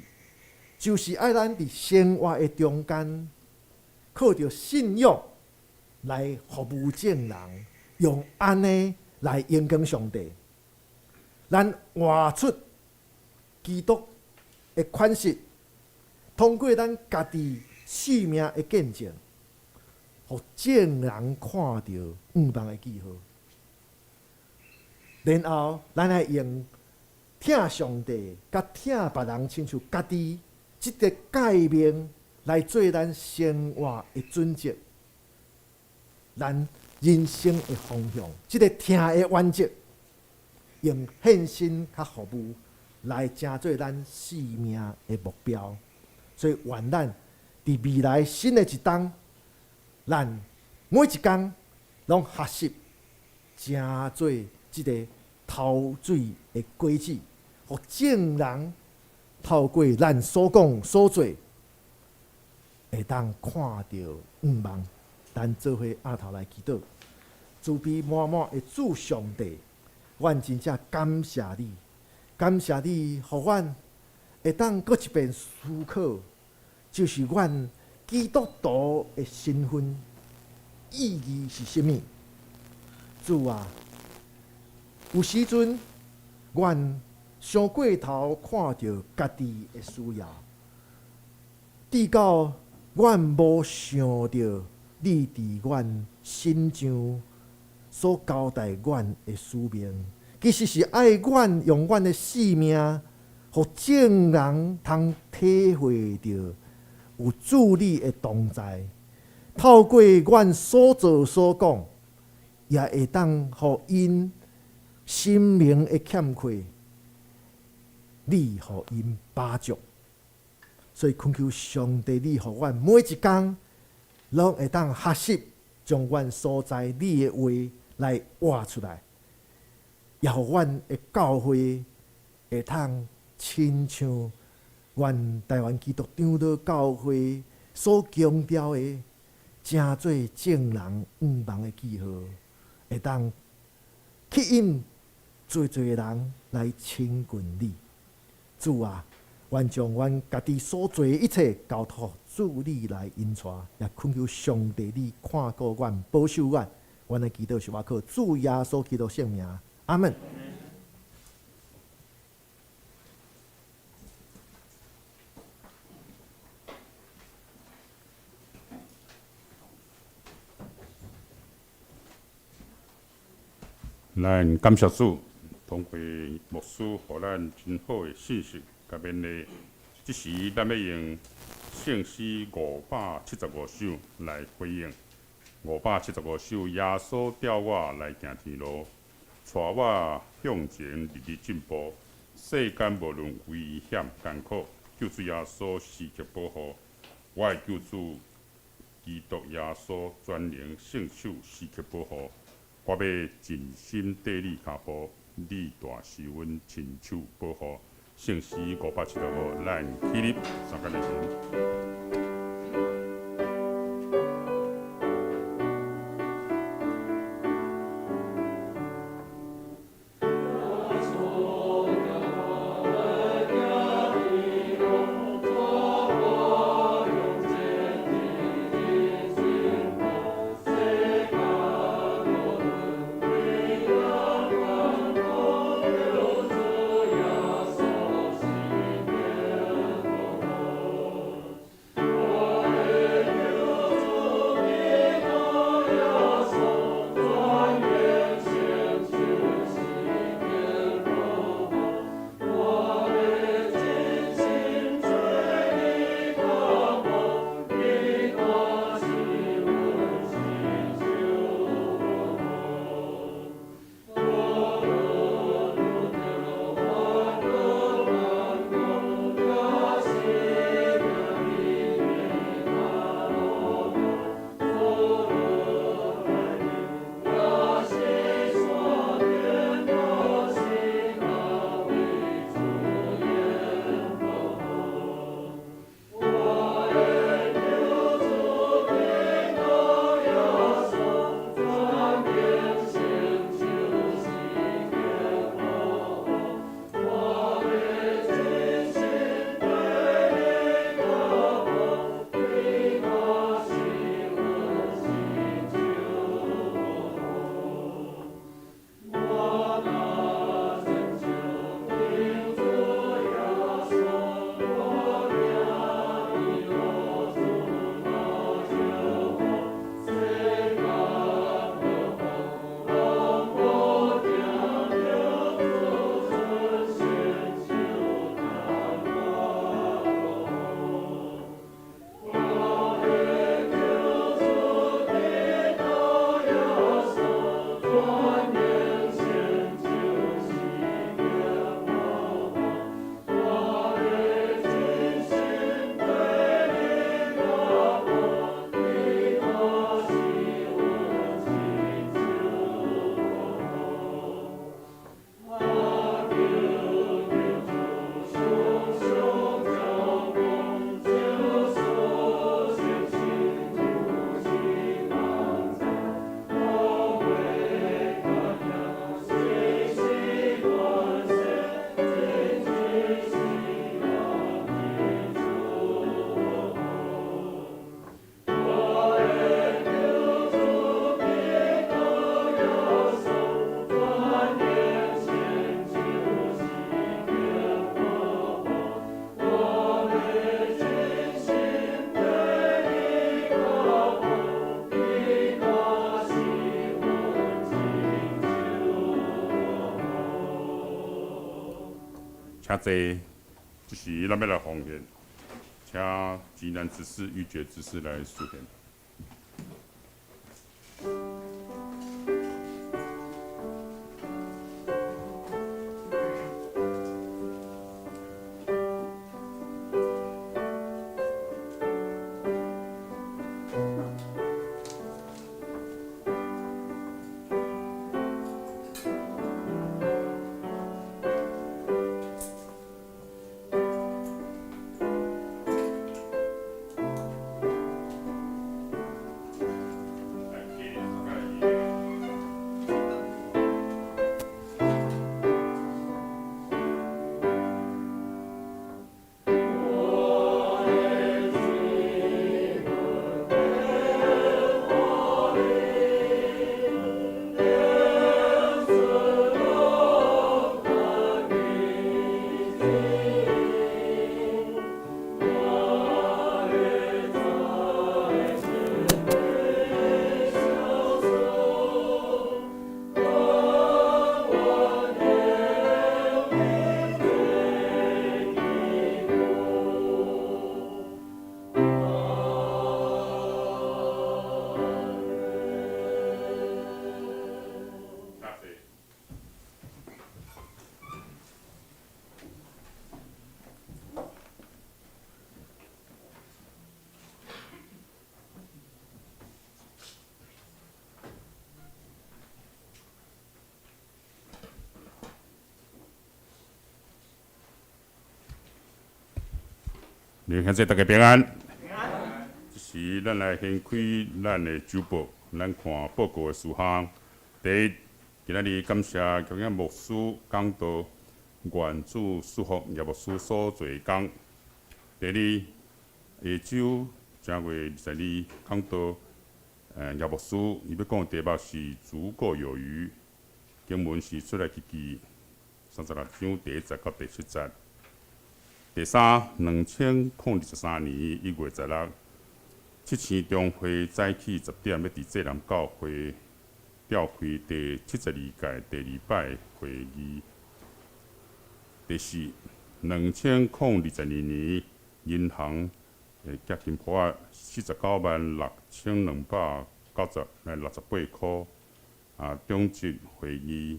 就是愛咱佇生活的中間，靠著信仰來服務眾人，用按呢來榮光上帝。咱活出基督的款式，通過咱家己生命的見證，予眾人看著向望的記號。然後，咱愛用疼上帝，佮疼別人，親像家己這个誡命來做咱生活的準則，咱人生的方向，這个疼的原則，用獻身佮服務來成做咱生命的目標。所以，願咱佇未來新的一冬，咱每一工攏學習成做這个頭水的果子，予眾人透過咱所講所做，會當看著向望。咱做伙徛頭來祈禱，慈悲滿滿的主上帝，阮真正感謝你，感謝你，予阮會當閣一遍思考，就是阮基督徒的身份意義是啥物？主啊，有時陣，阮傷過頭看著家己的需要，直到阮無想著你佇阮身上所交代阮的使命，其實是愛阮用阮的性命，予眾人通體會著有主你的同在，透過阮所做所講，也會當予𪜶心靈的欠缺，你予𪜶飽足。所以懇求上帝，你予阮每一工攏會當學習，將阮所知你的話來活出來，也予阮的教會會通親像阮台灣基督長老教會所強調的，成做眾人向望的記號，會當吸引濟濟人來親近你。主啊，阮將阮家己所做的一切交託主你來引帶，也懇求上帝你看顧阮、保守阮。阮的祈禱是倚靠主耶穌基督聖名，阿門。咱感謝主，通過牧師予咱真好的信息佮勉勵。這時，咱欲用聖詩575首來回應。575首，耶穌帶我來行天路，帶我向前日日進步。世間無論危險艱苦，救主耶穌時刻保護。我的救主基督耶穌全能聖手時刻保護。我欲盡心綴你跤步，你大施阮親手保護。聖詩575，咱起立，三個來。請坐，這時咱欲來奉獻，請濟南執事、玉珏執事來司獻。弟兄姊妹大家平安。這時，咱來掀開咱的週報，咱看報告的事項。第一，今仔日感謝敬仰牧師講道，願主賜福葉牧師所做的工。第二，下週正月22講道，葉牧師伊欲講的題目是足夠有餘，經文是出埃及記36章第一節到第七節。第三，2023年1月16，七星中會早起10點，欲佇濟南教會召開第72屆第二擺會議。第四，2022年銀行的寄金簿仔496,290來68箍，中執會議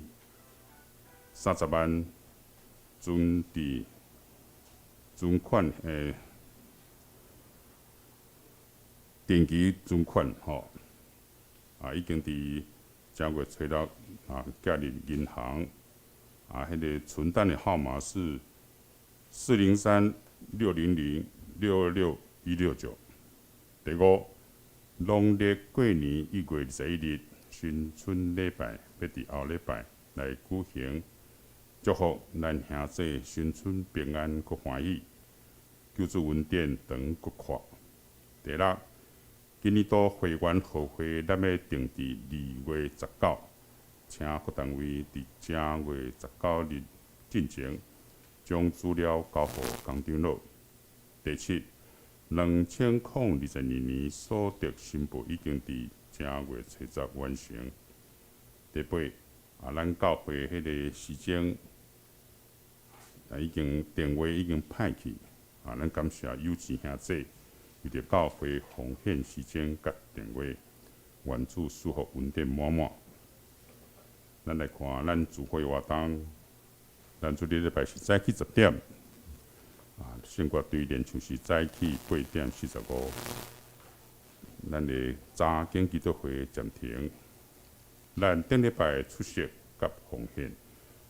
30萬存佇存款定期存款吼，已經佇正月初六寄入銀行，彼个存單的號碼是403-600-626-169。第五，農曆過年1月21日新春禮拜，欲佇後禮拜來舉行，祝福咱兄弟新春平安閣歡喜。求主恩典長閣闊。第六，今年度會員號會，咱欲定佇2月19，請各單位佇正月19日進前，將資料交予江長老。第七，2022年所得申報已經佇正月初十完成。第八，咱教會彼个時鐘已經電話已經歹去。咱感謝有志兄弟為著教會奉獻時鐘佮電話，願主賜福恩典滿滿。咱來看咱聚會活動，咱主日禮拜是早起10點，聖歌隊練唱是早起8點45。咱的查經祈禱會暫停。咱頂禮拜出席佮奉獻，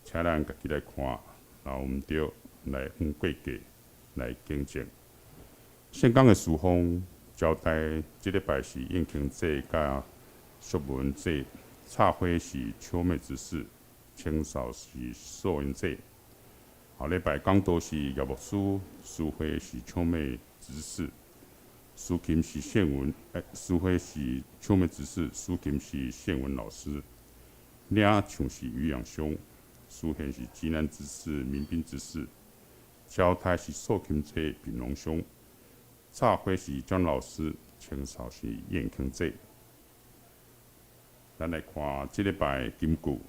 請咱家己來看，若有毋對，來向過計來更正。聖工的事奉交代，這禮拜是應慶祭佮淑文祭，插花是秋妹執事，清掃是素英祭。後禮拜講道是葉牧師，司會是秋妹執事，司琴是謝文，司會是秋妹執事，司琴是謝文老師，領唱是余養兄，司獻是濟南執事、民兵執事。交代是素琴祭平龍兄，插花是張老師，清掃是燕慶祭。咱來看這禮拜金句，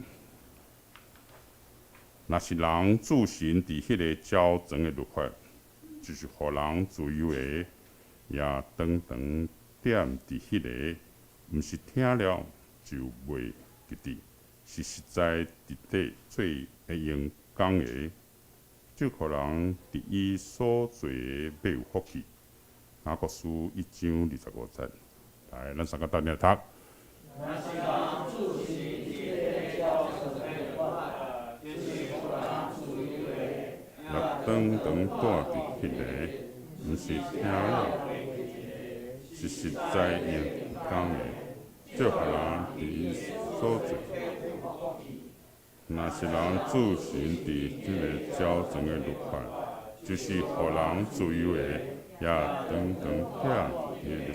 若是人遵行佇彼个矯正的律法，就是予人自由的，也長長踮佇彼个，毋是聽了就袂記得，是實在佇底做會用工的，就予人佇伊所做的欲有福氣。雅各書一章二十五節，來，咱三個鬥陣讀。若是人遵行佇彼個矯正的律法，就是予人自由的，也長長蹛佇彼个，毋是聽了，是實在用工的，就予人佇伊所做。若是人遵行佇這个矯正的律法，就是予人自由的，也長長踮佇彼個，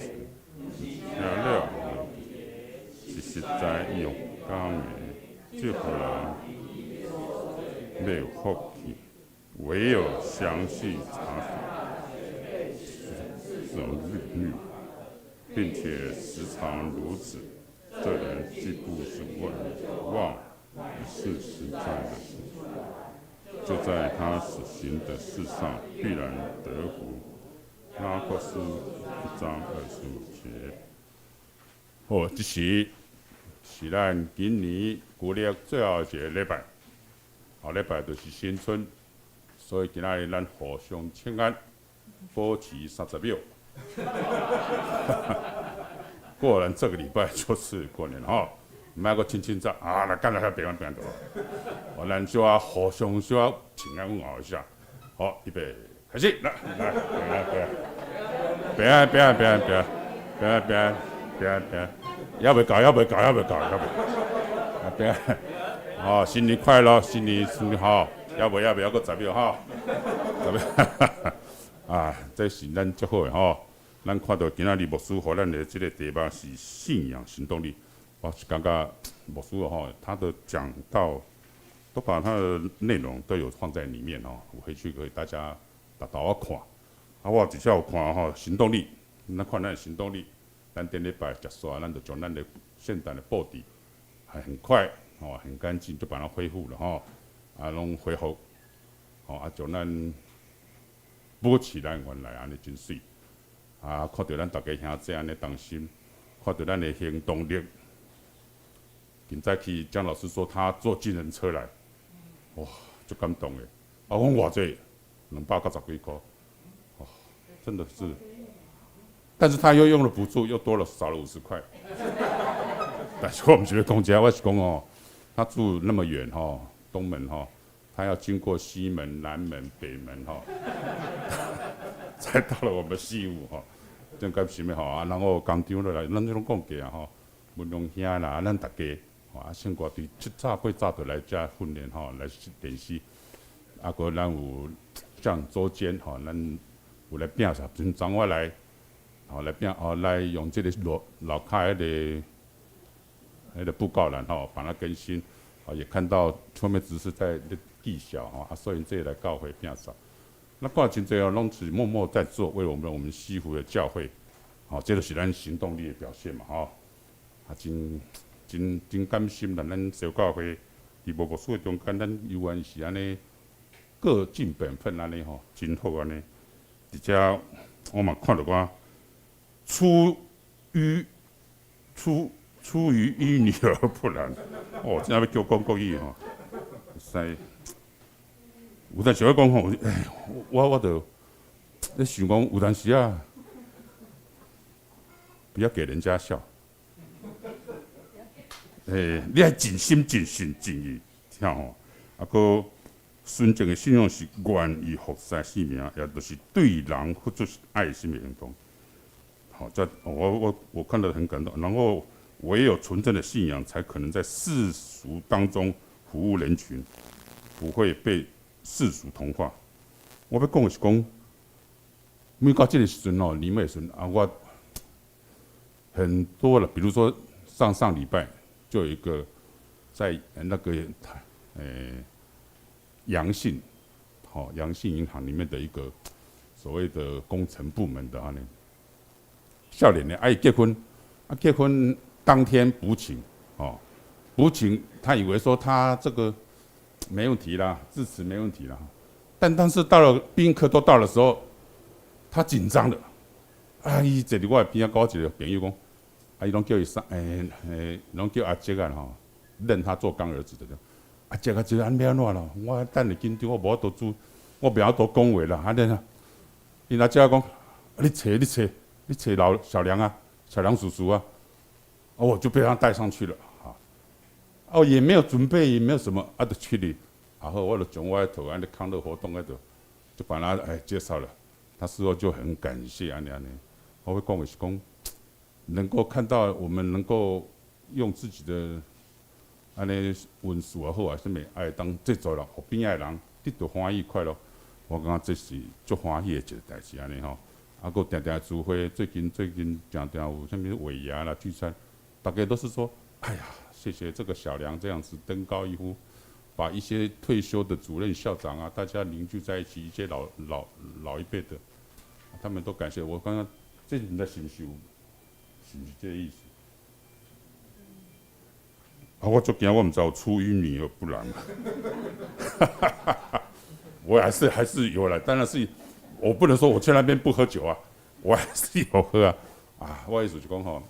毋是聽了，是實在用工的，就予人欲有福氣。唯有詳細查這種律例，並且時常如此，這人既不是忘，是實在的行，就在他所行的事上必然得福。雅各書一章二十五節。好，這是是咱今年舊曆最後一个禮拜，後禮拜就是新春，所以今仔日咱互相請安，保持30秒。過完這個禮拜就是過年了吼，毋愛閣清清早啊，來幹來平安平安就好。哦，咱小可互相小可請安問候一下。好，預備開始，來來平安平安平安平安平安平安平安平安，猶未到，猶未到，猶未到，猶未。啊平安，好，新年快樂，新年新年好，猶未猶未，猶閣10秒吼，十秒，啊，這是咱足好的吼。咱看到今仔日牧師予咱的這個題目是信仰行動力，我是感覺牧師吼，他的講道都把他的內容都有放在裡面哦，我回去給大家沓沓仔看。啊，我直接有看吼，行動力，咱看咱的行動力，咱頂禮拜結束，咱就將咱的聖誕的布置，還很快哦，很乾淨，就把它恢復了吼，啊，攏恢復，吼啊，將咱補起來原來按呢真媠。啊！看著咱逐家兄弟按呢同心，看著咱的行動力。今早起江老師說他坐計程車來，哇，足感動的。啊，我講偌濟，290幾箍，哦，真的是。但是他又用了補助，又多了少了50塊。但是我毋是欲講這，我是講哦，他住那麼遠吼，東門吼，他要經過西門、南門、北門吼，才到了我們西湖吼。真感心的吼啊，然後工廠落來，咱這攏講過啊吼，文龍兄啦，咱逐家吼啊，先過對七早八早就來遮訓練吼，來練習。啊，閣咱有像周間吼，咱有來摒掃，從昨我來，吼來摒哦，來用這個樓樓跤彼個布告欄吼，把它更新。啊，也看到後面只是在記小吼，啊，所以這來教會摒掃。那看真濟哦，攏是默默在做，為我們西湖的教會，吼，這就是咱行動力的表現嘛，吼。啊，真真真感心啦！咱小教會佇無牧師的中間，咱猶原是按呢各盡本分按呢吼，真好按呢。佇遮我嘛看著我出於淤泥而不染，哦，真正欲叫講國語吼，使。有當時我講吼，哎，我就咧想講，有當時啊，不要給人家笑。欸，你愛盡心盡性盡意聽吼，啊，閣純正的信仰是願意服侍性命，也就是對人付出愛心的行動。好，這我看得很感動。然後唯有純正的信仰，才可能在世俗當中服務人群，不會被世俗同化。我欲講的是講，每到這個時陣吼，年尾時陣啊，我很多了，比如說上上禮拜就有一個在那個陽信，吼陽信銀行裡面的一個所謂的工程部門的按呢，少年的啊伊結婚，啊結婚當天補請，哦補請，他以為說他這個没问题啦，致辞没问题啦。但是到了宾客都到的时候，他緊張了。啊，伊坐佇我的邊仔，佮我一個朋友講，啊，伊攏叫伊啥？攏叫阿叔啊吼，認他做乾兒子的。阿叔阿叔，按欲按怎咯？我等下緊張，我無法度煮，我袂曉多講話啦。按呢啊，𪜶阿叔講，你揣你揣你揣老小梁啊，小梁叔叔啊，哦，我就被他帶上去了。哦，也沒有準備，也沒有什麼，啊，就去哩。然後我就將我的頭按呢康樂活動彼度，就把他介紹了。他事後就很感謝按呢按呢。我會講的是講，能夠看到我們能夠用自己的按呢文書也好啊，啥物愛當製作人，予邊仔的人得到歡喜快樂，我感覺這是足歡喜的一個代誌按呢吼。啊，閣定定聚會，最近定定有啥物尾牙啦聚餐，大家都是說，哎呀，謝謝這個小梁這樣子登高一呼，把一些退休的主任校長啊，大家凝聚在一起，一些老一輩的，他們都感謝我。剛剛這毋知是毋是有，是毋是這個意思？啊，我足驚，我毋知有出淤泥而不染。我還是有啦，當然是，我不能說我去那邊不喝酒啊，我還是有喝啊。啊，我意思就講吼，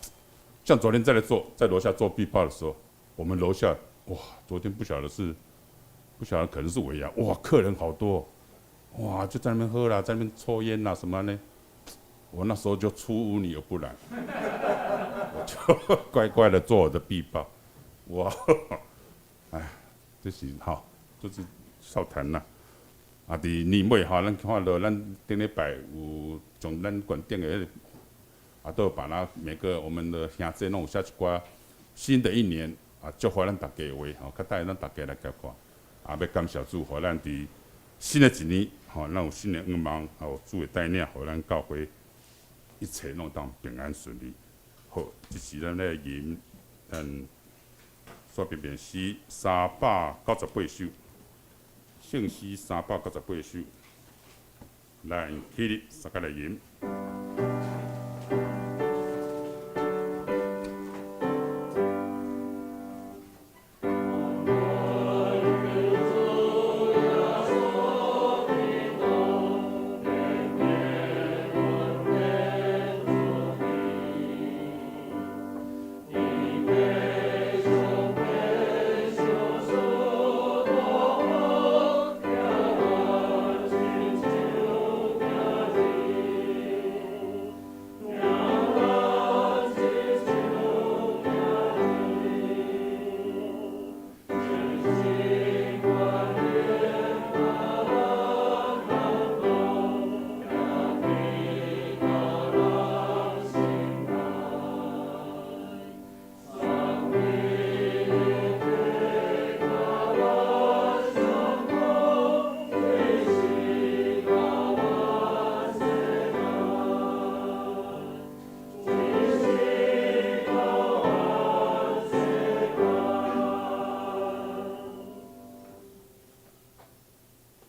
像昨天在那做，在樓下做壁報的時候，我們樓下哇，昨天不曉得是，不曉得可能是尾牙，哇，客人好多，哇，就在那邊喝啦，在那邊抽菸啦，什麼呢？我那時候就出污泥而不染，我就乖乖的做我的壁報，哇，哎，這是吼，就是笑談啦。啊，佇年尾吼，咱看到咱頂禮拜有從咱館頂的彼個，啊，都有把那每個我們的兄弟攏有寫一寡新的一年啊，祝福咱大家的話吼，較帶咱大家來共看，啊，欲感謝主，予咱佇新的一年吼，咱有新的願望，有主的帶領，予咱教會一切攏當平安順利。好，這是咱咧吟，咱煞變變詩398首，聖詩398首，咱起立，相共來吟。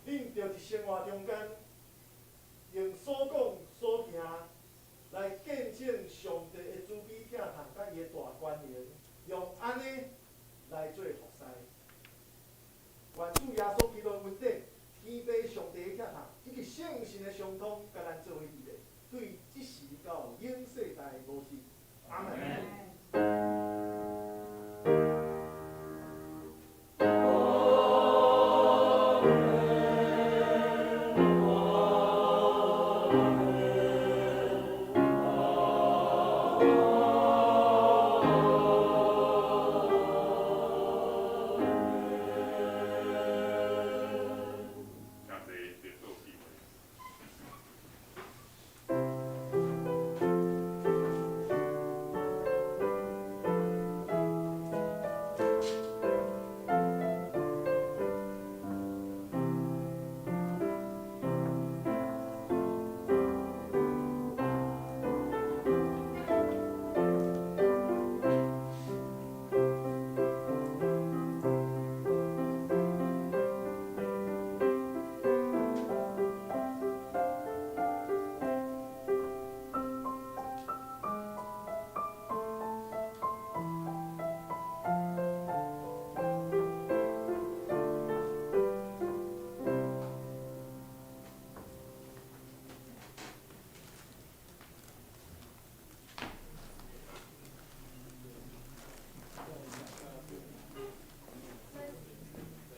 恁著佇生活中間，用所講所行來見證上帝的慈悲疼痛，佮伊的大權能，用按呢來做服侍。願主耶穌基督的恩典、天父上帝的疼痛，以及聖神的相通，佮咱做伙佇咧，對這時到永世代無盡。阿門。